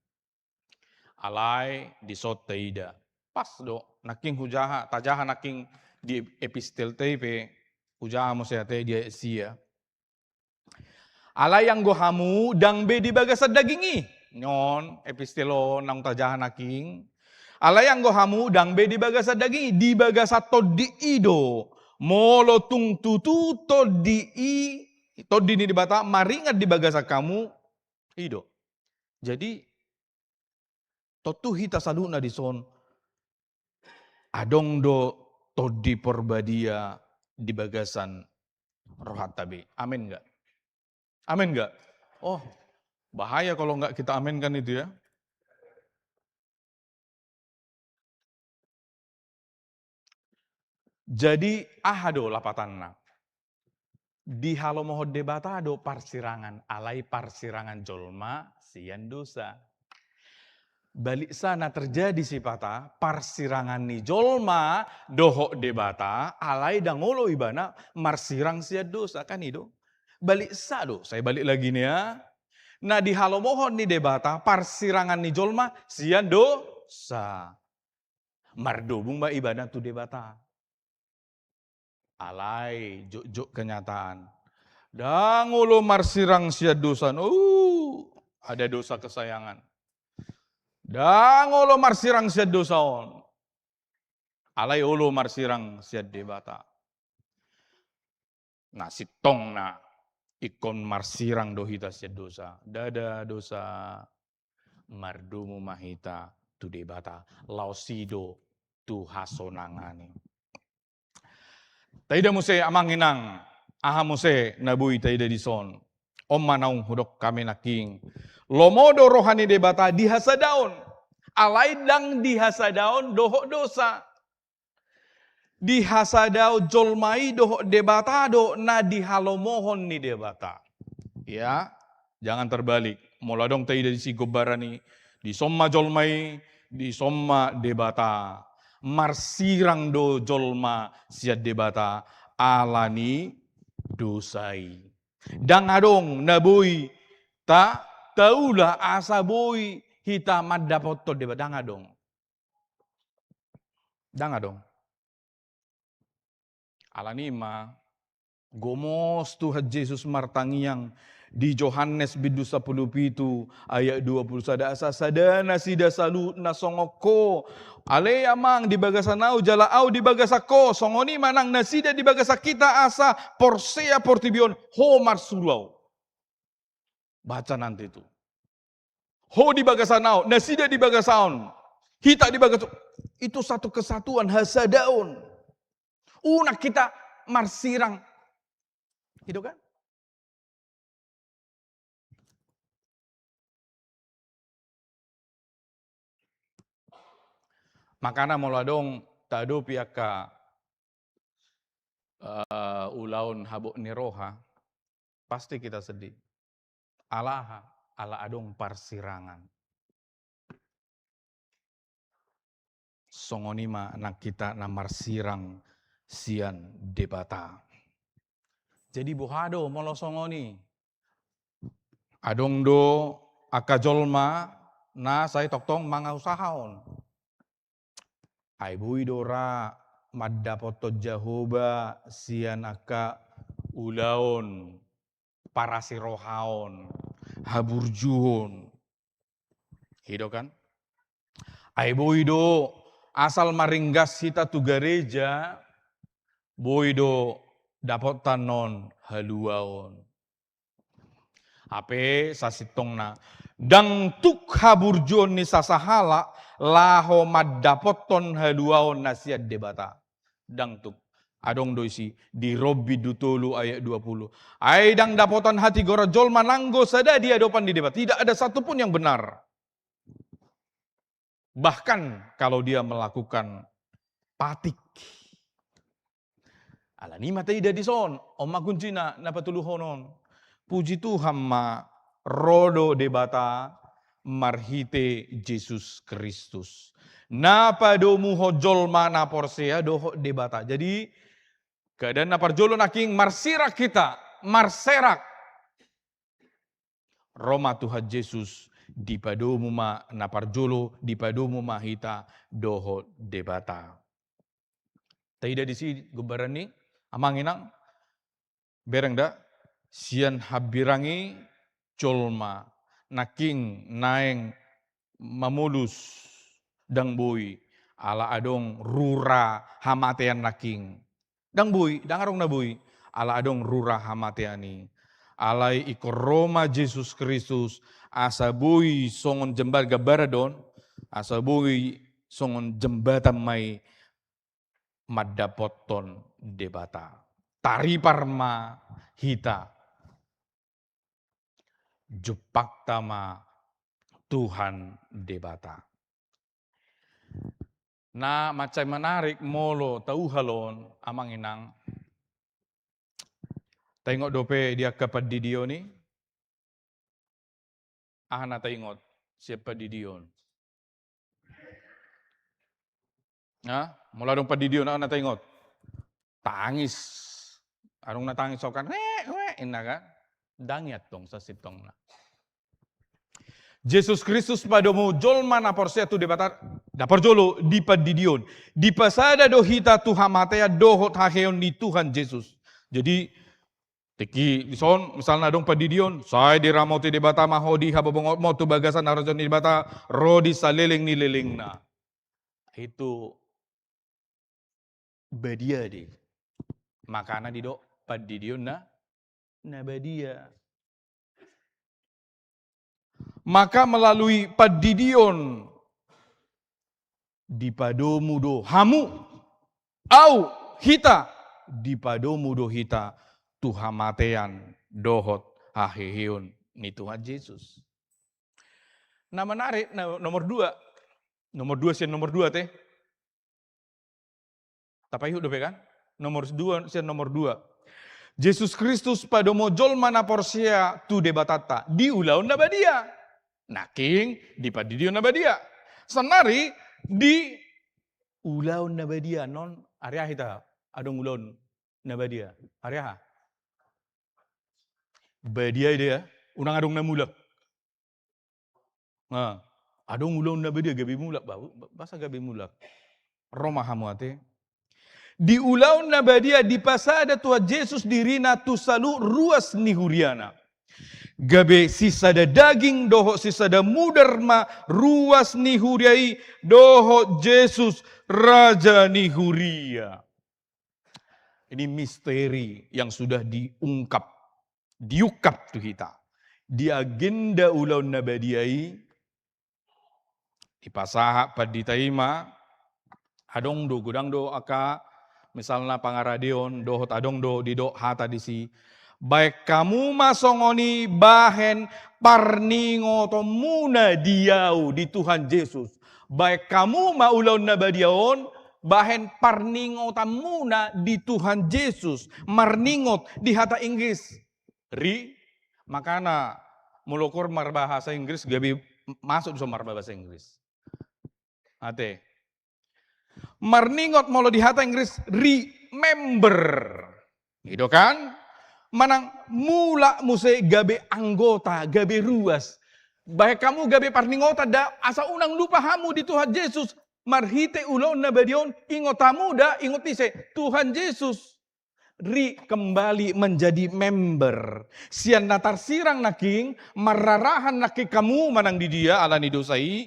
Alai dison taida. Pas do, nangkin hujaha, tajaha nangkin di epistel ta i pe, hujaha muse ate di ayat sia. Alai anggo hamu ndang be di bagasan daging i. On, epistel on naung tajaha nangkin. Alai anggo hamu ndang be di bagasan daging i, di bagasan Tondi i do. Molo tung tutu Tondi i, Tondi ni Debata maringan di bagasan hamu, i do. Jadi, tontu hita saluhutna dison adong do Tondi Parbadia di bagasan rohanta be. Amin nggak? Amin nggak? Oh, bahaya kalau nggak kita aminkan itu ya. Jadi, aha do lapatanna? Dihalomohon Debata do parsirangan, alai parsirangan jolma sian dosa. Baliksa na terjadi sipata, parsirangan ni jolma dohot Debata, alai ndang olo ibana marsirang sian dosa, kan i do? Baliksa do, saya balik lagi nih ya. Na dihalomohon ni Debata, parsirangan ni jolma sian dosa. Mardomu ma ibana tu Debata. Alai jotjot kenyataan. Ndang olo marsirang sian dosa on. Uh, ada dosa kesayangan. Ndang olo marsirang sian dosa on. Alai olo marsirang sian Debata. Na sintongna ingkon marsirang do hita sian dosa. Ndada dosa, mardomu ma hita tu Debata. Laos i do tu hasonangan i. Taida muse amang inang, aha muse na boi taida dison. On ma naung hudok hami nangkin. Lomo do roha ni Debata di hasadaon. Alai ndang di hasadaon dohot dosa. Di hasadaon jolma i dohot Debata do na dihalomohon ni Debata. Ya, jangan terbalik. Molo adong taida disi gombaran i, dison ma jolma i, dison ma Debata. marsirang do jolma sian Debata ala ni dosa i. Ndang adong na boi ta, taula asa boi hita mandapothon Debata, ndang adong. Ndang adong. Ala ni i ma, gomos Tuhan Jesus martangiang di Johannes bindu sampulu pitu ayat dua pulu sada, asa sada nasida saluhutna songon Ho. Ale Amang di bagasan Ahu jala Ahu di bagasan Ho, songon i ma nang nasida di bagasan hita, asa porsea portibi on Ho marsuru Ahu. Baca nanti tu. Ho di bagasan Ahu, nasida di bagasan Ahu, hita di bagasan, itu satu kesatuan, hasadaon. Unang hita marsirang. Gitu kan? Makana molo adong taadopi angka, eh, ulaon habot ni roha, pasti hita sedih. Ala aha? Ala adong parsirangan. Songon i ma nang hita na marsirang sian Debata. Jadi boha do molo songon i? Adong do angka jolma na sai tongtong mangausahahon. Ai boi do ra mandapothon Jahowa sian angka ulaon parasirohaon, haburjuon. I do kan? Ai boi do asal maringgas hita tu gareja, boi do dapotan on haluaon. Hape sasintongna, ndang tuk haburjuon ni sasahalak laho mandapothon haluaon na sian Debata. Ndang tuk. Adong do isi di Rom bindu tolu ayat dua pulu. Ai ndang dapotan hatigoran jolma nanggo sada di adopan ni Debata. Tidak ada satu pun yang benar. Bahkan kalau dia melakukan patik. Ala ni i ma taida dison, on ma kuncina na patoluhon on. Puji Tuhan ma, ro do Debata marhite Jesus Kristus. Na padomuhon jolma na porsea dohot Debata. Jadi, keadaan na parjolo nangkin marsirang hita, marserak. Ro ma Tuhan Jesus, dipadomu ma na parjolo, dipadomu ma hita dohot Debata. Taida disi gombaran ni, Amang Inang, bereng da, sian hambirang i jolma nangkin naeng mamolus, ndang boi, ala adong rura hamatean nangkin. Ndang boi, ndang adong na boi, ala adong rura hamatean i. Alai ingkon ro ma Jesus Kristus, asa boi songon jembat, gambaran do on, asa boi songon jembatan ma i mandapothon Debata. Taripar ma hita. Jumpangta ma Tuhan Debata. Na mansai menarik molo tauhal on, Amang Inang. Taingot dope di angka pandidion i. Aha na taingot sian pandidion? Nah, molo adong pandidion, aha na taingot? Tangis. Adong na tangis sokan, we, we, inna kan? Ndang i antong sasintongna. Jesus Kristus padomu jolma na porsea tu Debata, na parjolo di pandidion. Dipasada do hita tu hamatean dohot haheheon ni Tuhan Jesus. Jadi, tingki dison, misalna adong pandidion, sai diramoti Debata ma ho di habobongotmon tu bagasan harajaon ni Debata, ro di saleleng ni lelengna. Itu badia do i. Makana didok pandidion na, na badia. Maka melalui pandidion dipadomu do hamu, au, hita, dipadomu do hita tu hamatean dohot haheheon ni Tuhan Jesus. Na menarik, na, nomor dua. Nomor dua sian nomor dua te. Tapaihut dope kan? Nomor dua sian nomor dua. Jesus Kristus padomu jolma na porsea tu Debatanta di ulaon na badia. Nangkin di pandidion na badia. Saonari di Ulaon na badia, non, ari aha hita adong ulaon na badia? Ari aha? Badia i dia, unang adong na mulak. Nah, adong ulaon na badia gabe mulak, ba-, ba-, boasa gabe mulak? Ro ma hamu ate. Di ulaon na badia dipasada Tuhan Jesus dirina tu saluhut ruas ni huriana. Gabe sisada daging dohot sisada mudar ma ruas ni huria i dohot Jesus, Raja ni huria. Ini misteri yang sudah diungkap, diukap tu hita. Di agenda ulaon na badia i, dipasahat pandita i ma, adong do, godang do angka, misalna pangaradeon, dohot adong do didok hata disi. Baen hamu ma songon i bahen parningotonmuna di Ahu, di Tuhan Jesus. Baen hamu ma ulaon na badia on bahen parningotanmuna di Tuhan Jesus. Marningot di hata Inggris, ri, makana molo huhut marbahasa Inggris gabe masuk do marbahasa Inggris. Ate. Marningot molo di hata Inggris, remember. I do kan? Manang mulak muse gabe anggota, gabe ruas. Baen hamu gabe parningotan da, asa unang lupa hamu di Tuhan Jesus. Marhite ulaon na badia on, ingot hamu da, ingot ise? Tuhan Jesus. Ri, kembali menjadi member. Sian na tarsirang nangkin, marrarahan nangkin hamu manang di dia ala ni dosa i.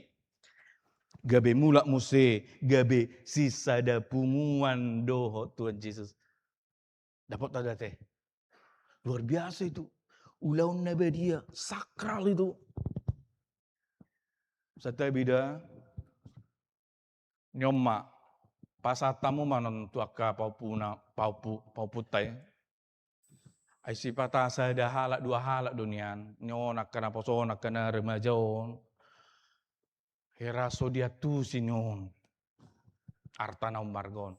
Gabe mulak muse, gabe sisada punguan dohot Tuhan Jesus. Dapotta da ate. Luar biasa itu. Ulaon na badia, sakral itu. Santabi da. Ni on ma, pasahat hamu ma non tu angka pahompuna, pahompu, pahompunta i. Ai sipata sada halak, dua halak do nian. Ni on angka naposo on, angka na remaja on. Hera so diantusi ni on. Arta na ummarga on.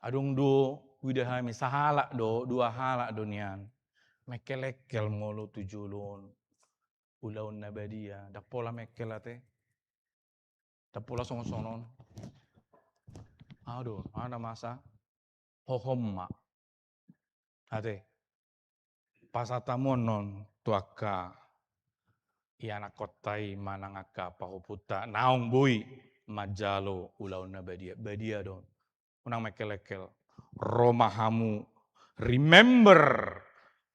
Adong do huida hami, sahalak do, dua halak do nian. Mengkelengkel molo tu jolo on. Ulaon na badia, ndang pola mengkel ate. Ndang pola songon sonon. Aha do, aha na masa? Hohom ma. Ate. Pasahat hamu annon tu angka ianakkonta i manang angka pahompunta naung boi manjalo ulaon na badia. Badia do. Unang mengkelengkel. Ro ma hamu, remember.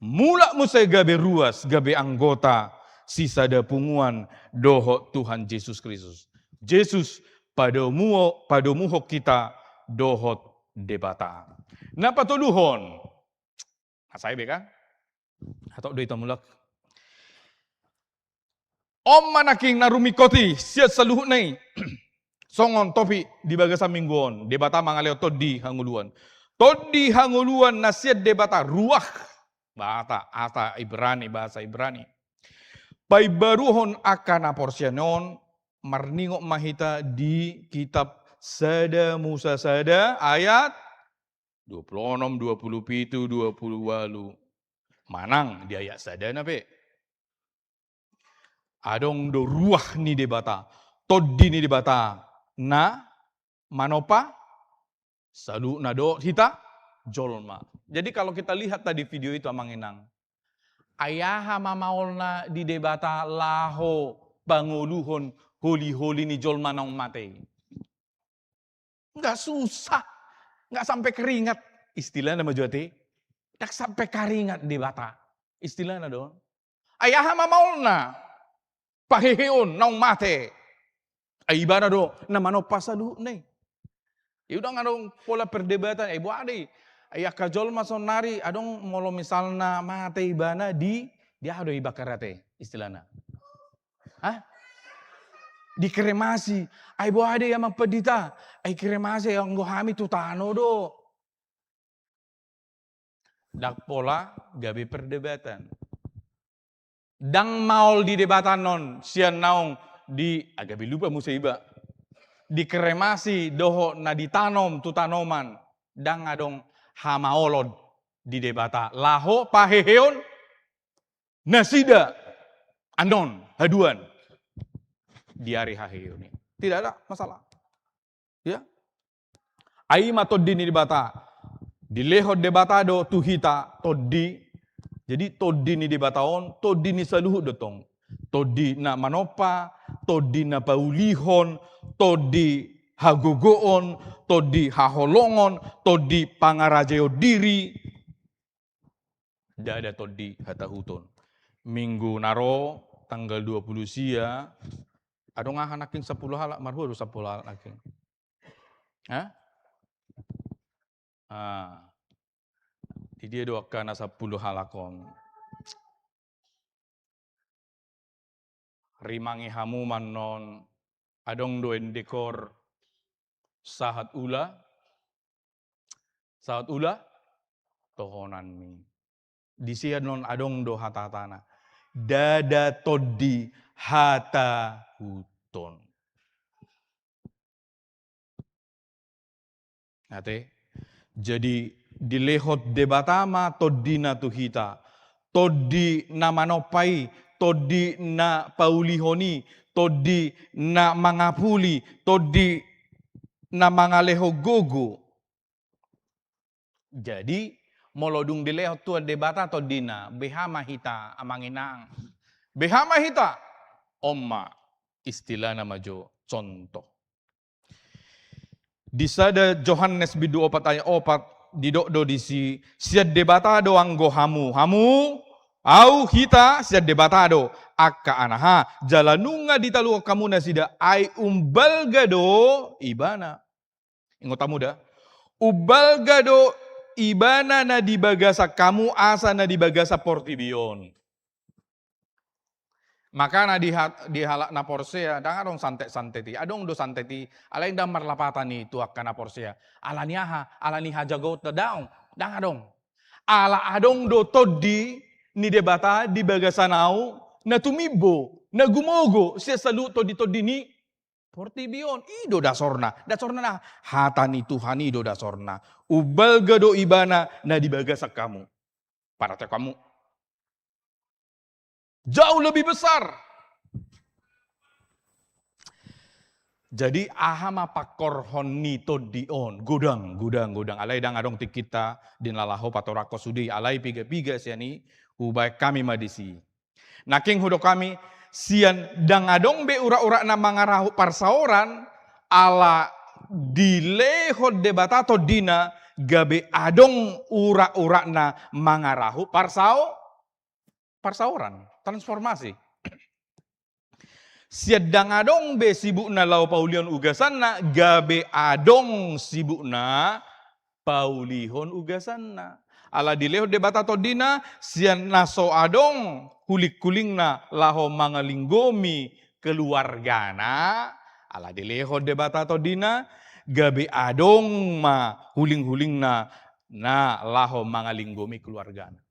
Mulak muse gabe ruas, gabe anggota, sisada punguan dohot Tuhan Jesus Kristus. Jesus, padomuo-, padomuhon hita dohot Debata. Na patoluhon. Asa i be kan? Hatop do hita mulak. On ma nangkin na rumingkot i sian saluhutna i. Songon topik di bagasan minggu on, Debata mangalehon tondi hangoluan. Tondi hangoluan na sian Debata, ruah. Bahasa, bahasa Ibrani, bahasa Ibrani. Paimbaruhon angka na porsea on, marningot ma hita di kitab Sada Musa sada ayat dua pulu onom, dua pulu pitu, dua pulu ualu. Manang di ayat sadana pe. Adong do ruah ni Debata, tondi ni Debata, na manompa saluhutna dohot hita jolma. Jadi kalau kita lihat tadi video itu, Amang Inang, ai aha ma maolna di Debata laho pangoluhon holi-holi ni jolma naung mate i? Nggak susah. Nggak sampai keringat. Istilahna ma jo ate. Nggak sampai keringat Debata. Istilahna do. Ai aha ma maolna? Paheheon naung mate. Ai ibana do na manompa saluhutna i. Ia unang adong pola perdebatan. Ai boha do i? Ai angka jolma saonnari adong molo misalna mate ibana di, di aha do i bakar ate istilahna? Hah? Dikremasi. Ai boha do i, Amang Pandita? Ai kremasi, anggo hami tu tano do. Ndang pola gabe perdebatan. Ndang maol di Debata annon sian naung di, ah, gabe lupa muse iba. Dikremasi dohot na ditanom tu tanoman. Ndang adong hamaolon di Debata laho paheheon nasida annon haduan di ari haheheon i. Tidak ada masalah. Ya. Ai ma Tondi ni Debata. Dilehon Debata do tu hita Tondi. Jadi Tondi ni Debata on, Tondi ni saluhut do tong. Tondi na manompa, Tondi na paulihon, Tondi hagogoon, Tondi haholongon, Tondi pangarajaion diri. Ndada Tondi hatahuton. Minggu na ro tanggal dua puluh sia, adong aha nangkin sampulu halak, marhua do sampulu halak nangkin? Ha? Ah. Di dia do angka na sampulu halak on? Rimangi hamu ma annon, adong do endekor sahat ula, sahat ula, tohonanmi. Disi annon adong do hata-hatana. Ndada Tondi hatahuton. Ate? Jadi dilehon Debata ma Tondina tu hita. Tondi na manompa i, Tondi na paulihon i, Tondi na mangapuli, Tondi na mangalehon gogo. Jadi molo dung dilehon Tuhan Debata Tondina, beha ma hita, amang inang? Beha ma hita? On ma istilahna ma jo, contoh. Di sada Johannes bindu opat ayat opat, didok do disi, sian Debata do anggo hamu. Hamu, au, hita, sian Debata do. Angka anaha, jala nunga ditaluhon hamu nasida, ai umbalga do Ibana. Ingot hamu da. Umbalga do Ibana na di bagasan hamu asa na di bagasan portibi on. Makana di ha-, di halak na porsea, ndang adong santet-santet i. Adong do santet i, alai ndang marlapatan i tu angka na porsea. Ala ni aha? Ala ni hajagoonta, daong, ndang adong. Ala adong do Tondi ni Debata di bagasan ahu, na tumimbo, na gumogo sian saluhut tondi-tondi ni portibi on. I do dasorna. Dasorna na, hata ni Tuhan i do dasorna. Umbalga do Ibana na di bagasan hamu. Pada te hamu. Jauh lebih besar. Jadi aha ma pangkorhon ni Tondi on? Godang, godang, godang. Alai ndang adong tingkinta di na laho patoranghon sude i. Alai piga-piga sian i hubaen hami ma disi. Nangkin hudok hami, sian ndang adong be urat-uratna mangarahut parsaoran, ala dilehon Debata Tondina, gabe adong urat-uratna mangarahut parsao-, parsaoran, transformasi. Sian ndang adong be sibukna laho paulihon ugasanna, gabe adong sibukna paulihon ugasanna. Ala dilehon Debata Tondina, sian na so adong huling-hulingna laho mangalinggomi keluargana, ala dilehon Debata Tondina, gabe adong ma huling-hulingna na laho mangalinggomi keluargana.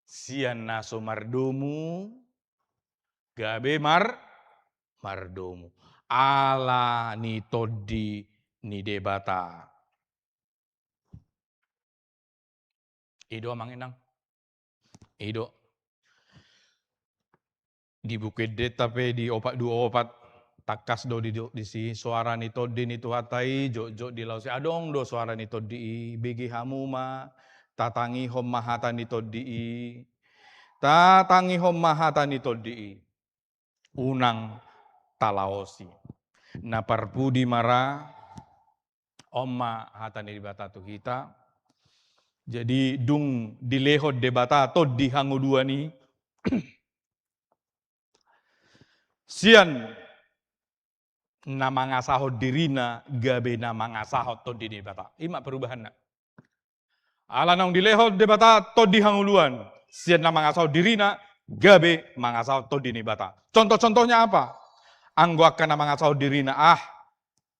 Sian na so mardomu, gabe mar-, mardomu. Ala ni Tondi ni Debata. I do, amang inang. I do. Di Buku Endenta pe di opat dua opat, tangkas do didok disi, soara ni Tondi ni Tuhanta i jotjot di laos i. Adong do soara ni Tondi i, bege hamu ma, tatangihon ma hata ni Tondi i. Tatangihon ma hata ni Tondi i. Unang talaosi. Na parpudi ma ra, on ma hata ni Debata tu hita. Jadi dung dilehon Debata Tondi hangoluan i, sian na mangasahon dirina gabe na mangasahon Tondi ni Debata. I ma perubahanna. Ala naung dilehon Debata Tondi hangoluan, sian na mangasahon dirina gabe mangasahon Tondi ni Debata. Contoh-contohnya apa? Anggo angka na mangasahon dirina, ah,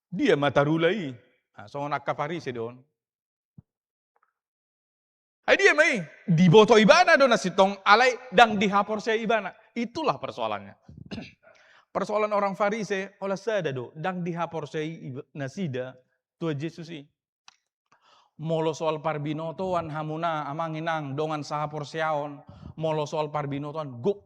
dia ma tarula i. Nah, songon angka Parise do on. Ai dia ma i, diboto ibana do na sintong, alai ndang dihaporseai ibana. Itulah persoalannya. Persoalan orang Farise, holan sada do, ndang dihaporseai iba-, nasida Tuhan Jesus i. Molo soal parbinotoan hamuna, amang inang, dongan sahaporseaon, molo soal parbinotoan, gok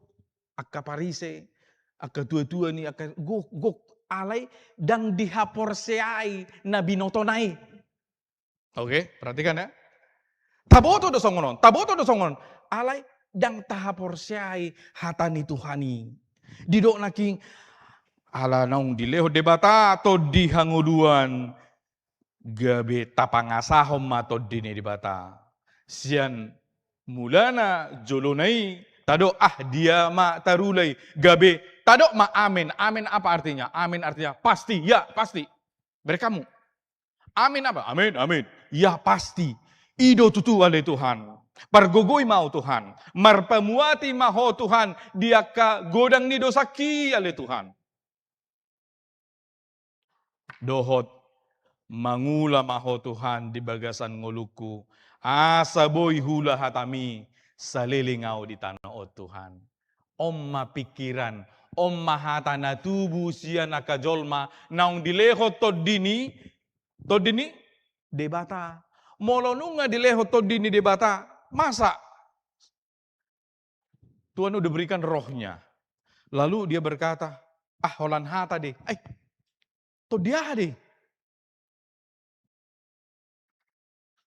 angka Parise, angka tua-tua ni, angka gok, gok, alai ndang dihaporseai na binotona i. Oke, perhatikan ya. Taboto do songon on, taboto do songon on. Alai ndang tahaporseai hata ni Tuhan i. Didok nangkin, ala naung dilehon Debata tondi hangoluan, gabe tapangasahon ma tondi ni Debata. Sian mulana jolona i, tadok ah dia ma tarula i, gabe tadok ma amen. Amen apa artinya? Amen artinya pasti, ya pasti. Beri kamu. Amin apa? Amin, amin. Ya pasti. I do tutu ale Tuhan. Pargogoi ma Ho Tuhan. Marpamuati ma Ho Tuhan di angka godang ni dosangki ale Tuhan. Dohot mangula ma Ho Tuhan di bagasan ngolungku. Asa boi huula hatami saleleng ahu di tano on Tuhan. On ma pingkiran, on ma hata na tubu sian angka jolma naung dilehon tondi ni, tondi ni Debata. Molo nunga dilehon tondi ni Debata, masa Tuhan udah berikan rohnya. Lalu dia berkata, ah, holan hata deh. Eh, tondi aha deh?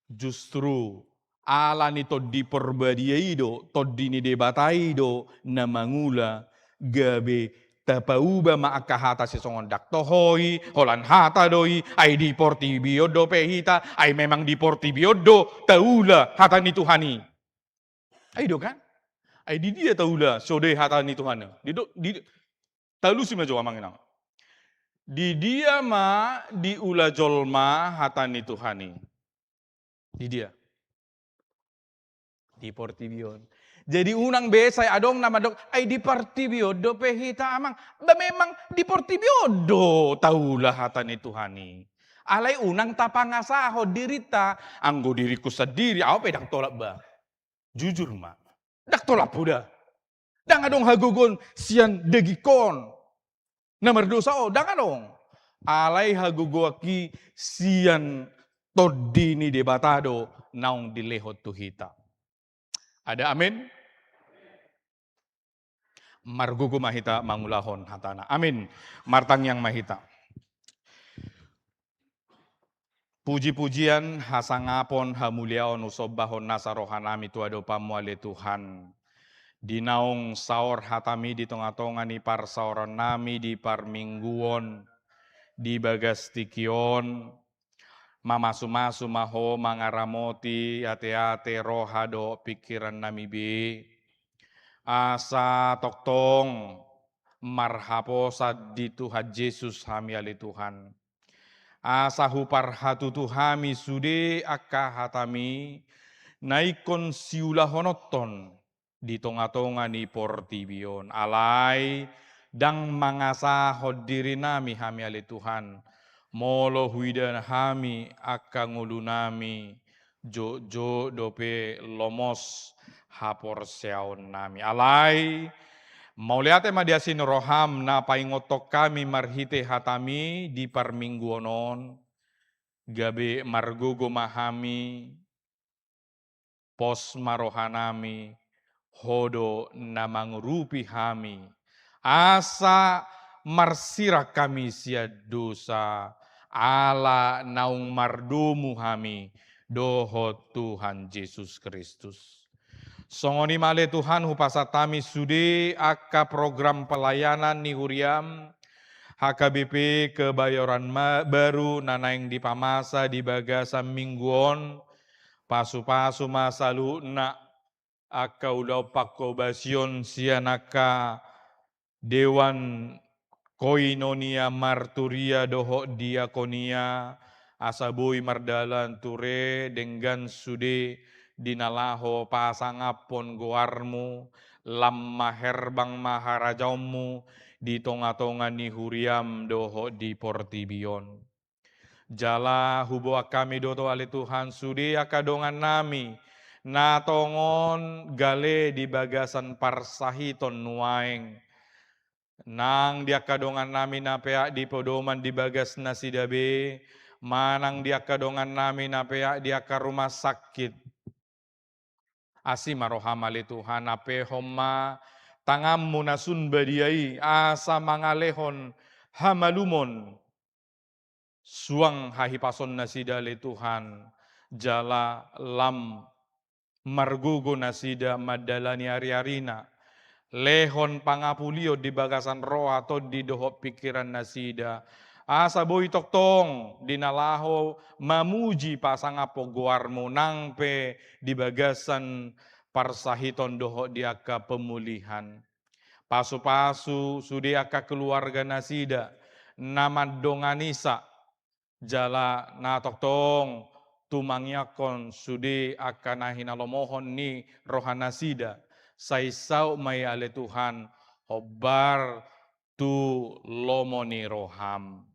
Justru ala ni Tondi Porbadia i do, Tondi ni Debata i do na mangula, gabe tapauba ma angka hata sisongon ndang toho i, holan hata do i, ai di portibi on dope hita, ai memang di portibi on do taula hata ni Tuhan i. Ai do kan? Ai di dia taula sude hata ni Tuhan i? Di do, di, talusi ma jo amang inang. Di dia ma diula jolma hata ni Tuhan i? Di dia? Di portibi on. Jadi unang be sai adong na mandok, ai di portibi on dope hita amang. Ba memang di portibi on do taula hata ni Tuhan i. Alai unang tapangasahon dirinta, anggo diringku sandiri, ahu pe ndang tolap ba. Jujur ma. Ndang tolap huda. Ndang adong hagogoon sian dagingkon na mardosa on, ndang adong. Alai hagogoonki sian Tondi ni Debata do naung dilehon tu hita. Ada amin? Margogo ma hita mangulahon hatana. Amin. Martangiang ma hita. Puji-pujian, hasangapon, hamuliaon, husombahon nasa rohanami tu adopanmu ale Tuhan. Di naung saor hatami di tonga-tonga ni parsaorannami di parmingguon, di bagas tingki on, mamasu-masu ma Ho mangaramoti ate-ate, roha dohot pingkirannami be. Asa tongtong marhaposan di Tuhan Jesus hami ale Tuhan. Asa huparhatutu hami sude angka hatami na ingkon siulahononton di tonga-tonga ni portibi on. Alai ndang mangasahon dirinami hami ale Tuhan, molo huida hami angka ngolunami jotjot dope lomos haporseaonnami. Alai mauliate ma di asi ni roham na paingothon hami marhite hatami di parmingguon on, gabe margogo ma hami, pos ma rohanami, Ho do na mangurupi hami, asa marsirang hami sian dosa, ala naung mardomu hami dohot Tuhan Jesus Kristus. Songon i ma ale Tuhan, hupasahat hami sude angka program pelayanan ni huriam, H K B P Kebayoran Ma-, Baru na naeng dipamasa di bagasan minggu on, pasu-pasu ma saluhutna angka ulaon pangkobasion sian angka dewan koinonia, marturia dohot diakonia, asa boi mardalan ture denggan sude di na laho pasangaphon goarmu, lam ma herbang ma harajaonmu di tonga-tonga ni huriam dohot di portibi on. Jala huboan hami do ale Tuhan sude angka dongannami na tongon gale di bagasan parsahiton nuaeng. Nang di angka dongannami na peak di podoman di bagas nasida be, manang di angka dongannami na peak di angka rumah sakit. Asi ma roham ale Tuhan, ampehon ma tanganmu na sun badia i, asa mangalehon hamalumon, suang hahipason nasida ale Tuhan, jala lam margogo nasida mandalani ari-arina. Lehon pangapulion di bagasan roha, tondi dohot pingkiran nasida. Asa boi tongtong di na laho mamuji pasangaphon goarmu nang pe di bagasan parsahiton dohot di angka pemulihan. Pasu-pasu sude angka keluarga nasida, na mandonganisa, jala na tongtong tumangiangkon sude angka na hinalomohon ni roha nasida, sai saut ma i ale Tuhan, hombar tu lomo ni roham.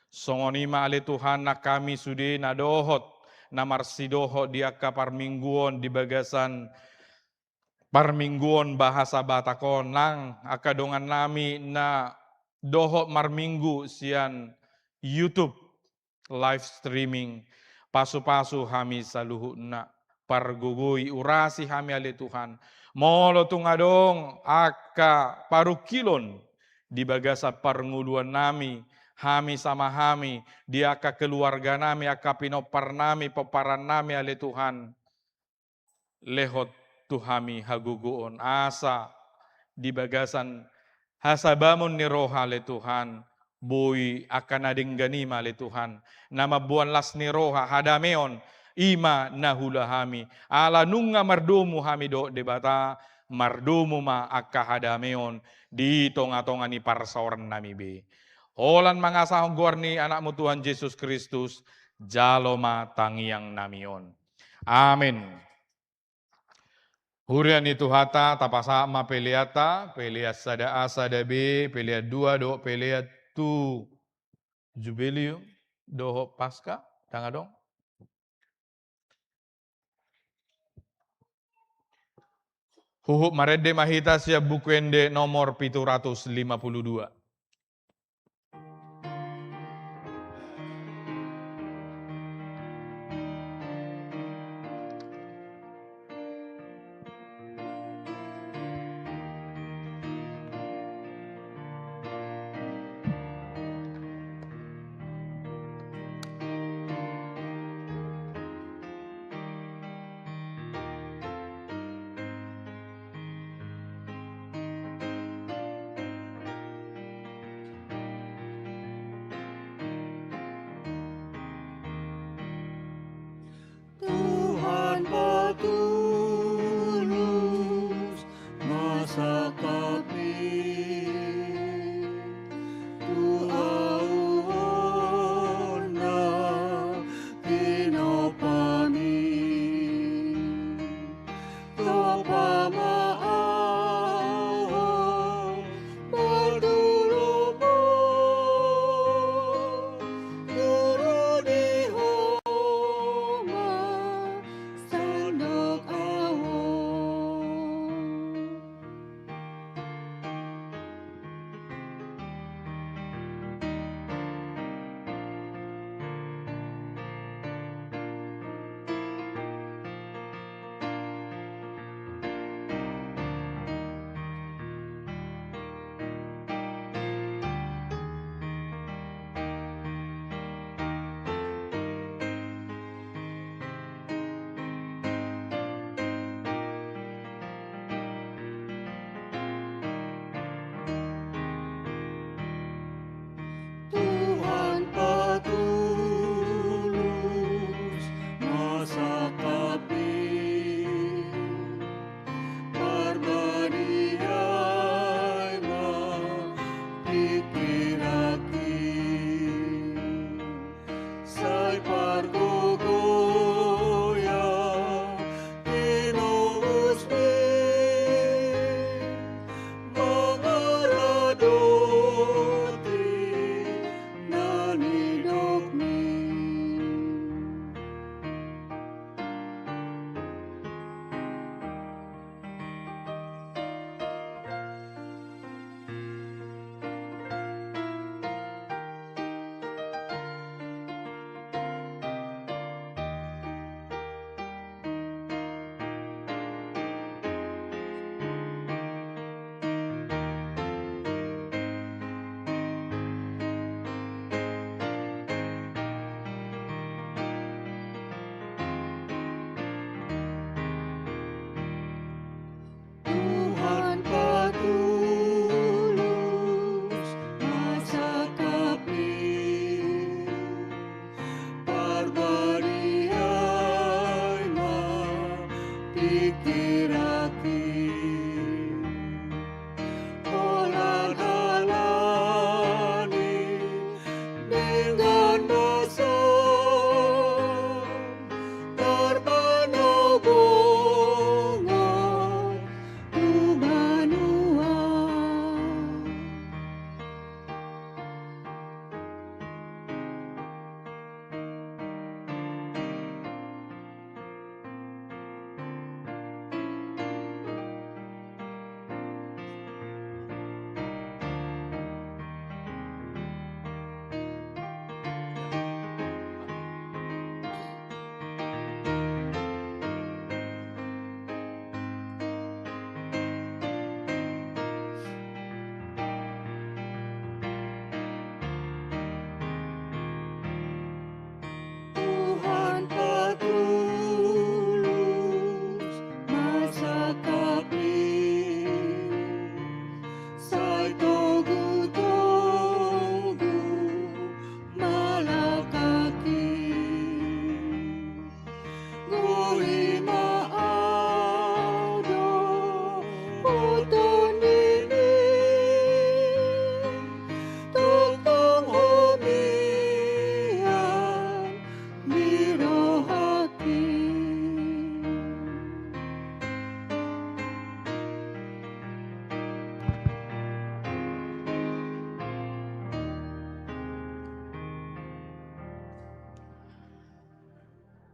Songon i ma ale Tuhan nang hami sude na dohot, na marsidohot di angka parmingguon di bagasan parmingguon bahasa Batak on, nang angka dongannami na dohot marminggu sian YouTube live streaming, pasu-pasu hami saluhutna, pargogoi, urasi hami ale Tuhan. Molo tung adong angka parungkilon di bagasan parngoluannami, hami sama hami, di angka keluarganami, angka pinomparnami, pomparannami ale Tuhan, lehon tu hami hagogoon, asa di bagasan hasabamon ni roha ale Tuhan, boi angka na denggan i ma ale Tuhan, na mamboan las ni roha, hadameon, i ma na huula hami, ala nunga mardomu hami dohot Debata, mardomu ma angka hadameon di tonga-tonga ni parsaorannami be. Holan mangasahon goar ni Anakmu Tuhan Jesus Kristus, jalo ma tangiangnami on. Amen. Huria ni Tuhanta, tapasahat ma peleanta, pelean sada A, sada B, pelean dua dohot pelean tu Jubelium dohot Paska, ndang adong. Huhut marende ma hita sian Buku Ende nomor pitu ratus lima puluh dua.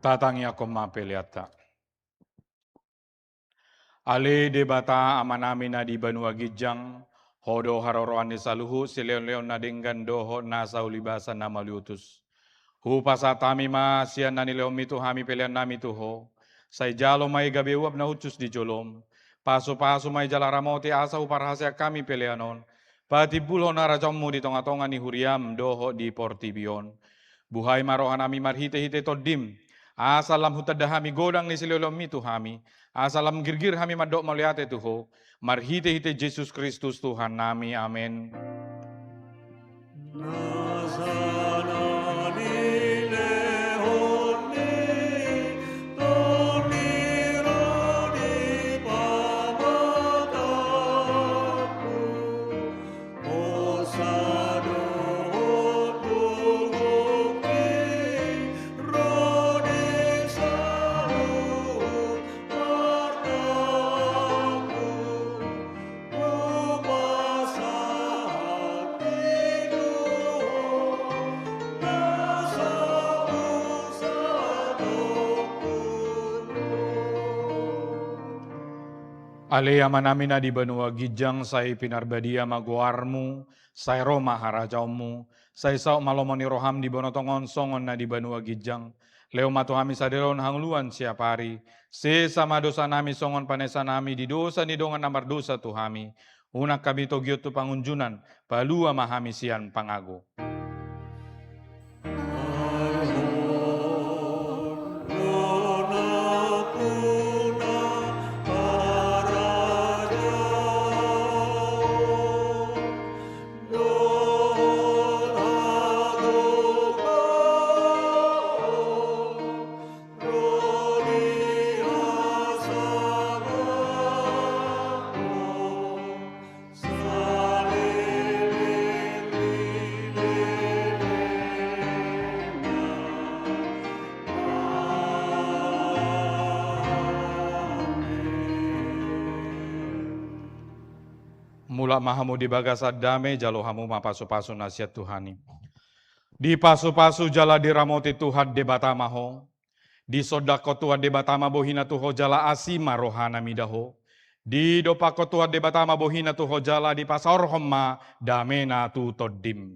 Tatangiangkon ma peleanta. Ale Debata Amanami na di banua ginjang, Ho do haroroan ni saluhut silehonlehon na denggan dohot nasa ulibasa na mauliutus. Hupasahat hami ma sian na nilehonmi tu hami peleannami tu Ho. Sai jalo ma i gabe uap na hushus di jolom. Pasupasu ma i jala ramoti asa huparhaseang hami pelean on patimbulhon harajaonmu di tongatonga ni huriam dohot di portibi on. Buhai ma rohanami marhitehite Tondim, asa lam hutanda hami godang ni silehonlehonmi tu hami, asa lam girgir hami mandok mauliate tu Ho, marhitehite Jesus Kristus Tuhannami. Amen. Ale Amanami na di banua ginjang, sai pinarbadia ma goarmu, sai ro ma harajaonmu, sai saut ma lomo ni roham di banua tonga on songon na di banua ginjang. Lehon ma tu hami sadari on hangoluan siapari, sesa ma dosanami songon panesanami di dosa ni dongan na mardosa tu hami. Unang hami togihon tu pangunjunan, palua ma hami sian pangago. Mulak ma hamu di bagasan dame, jalo hamu ma pasupasu na sian Tuhan i. Dipasupasu jala diramoti Tuhan Debata ma ho. Disondangkon Tuhan Debata ma bohina tu ho jala asi ma rohana mida ho. Didompakkon Tuhan Debata ma bohina tu ho jala dipasaorhon ma damena tu tondim.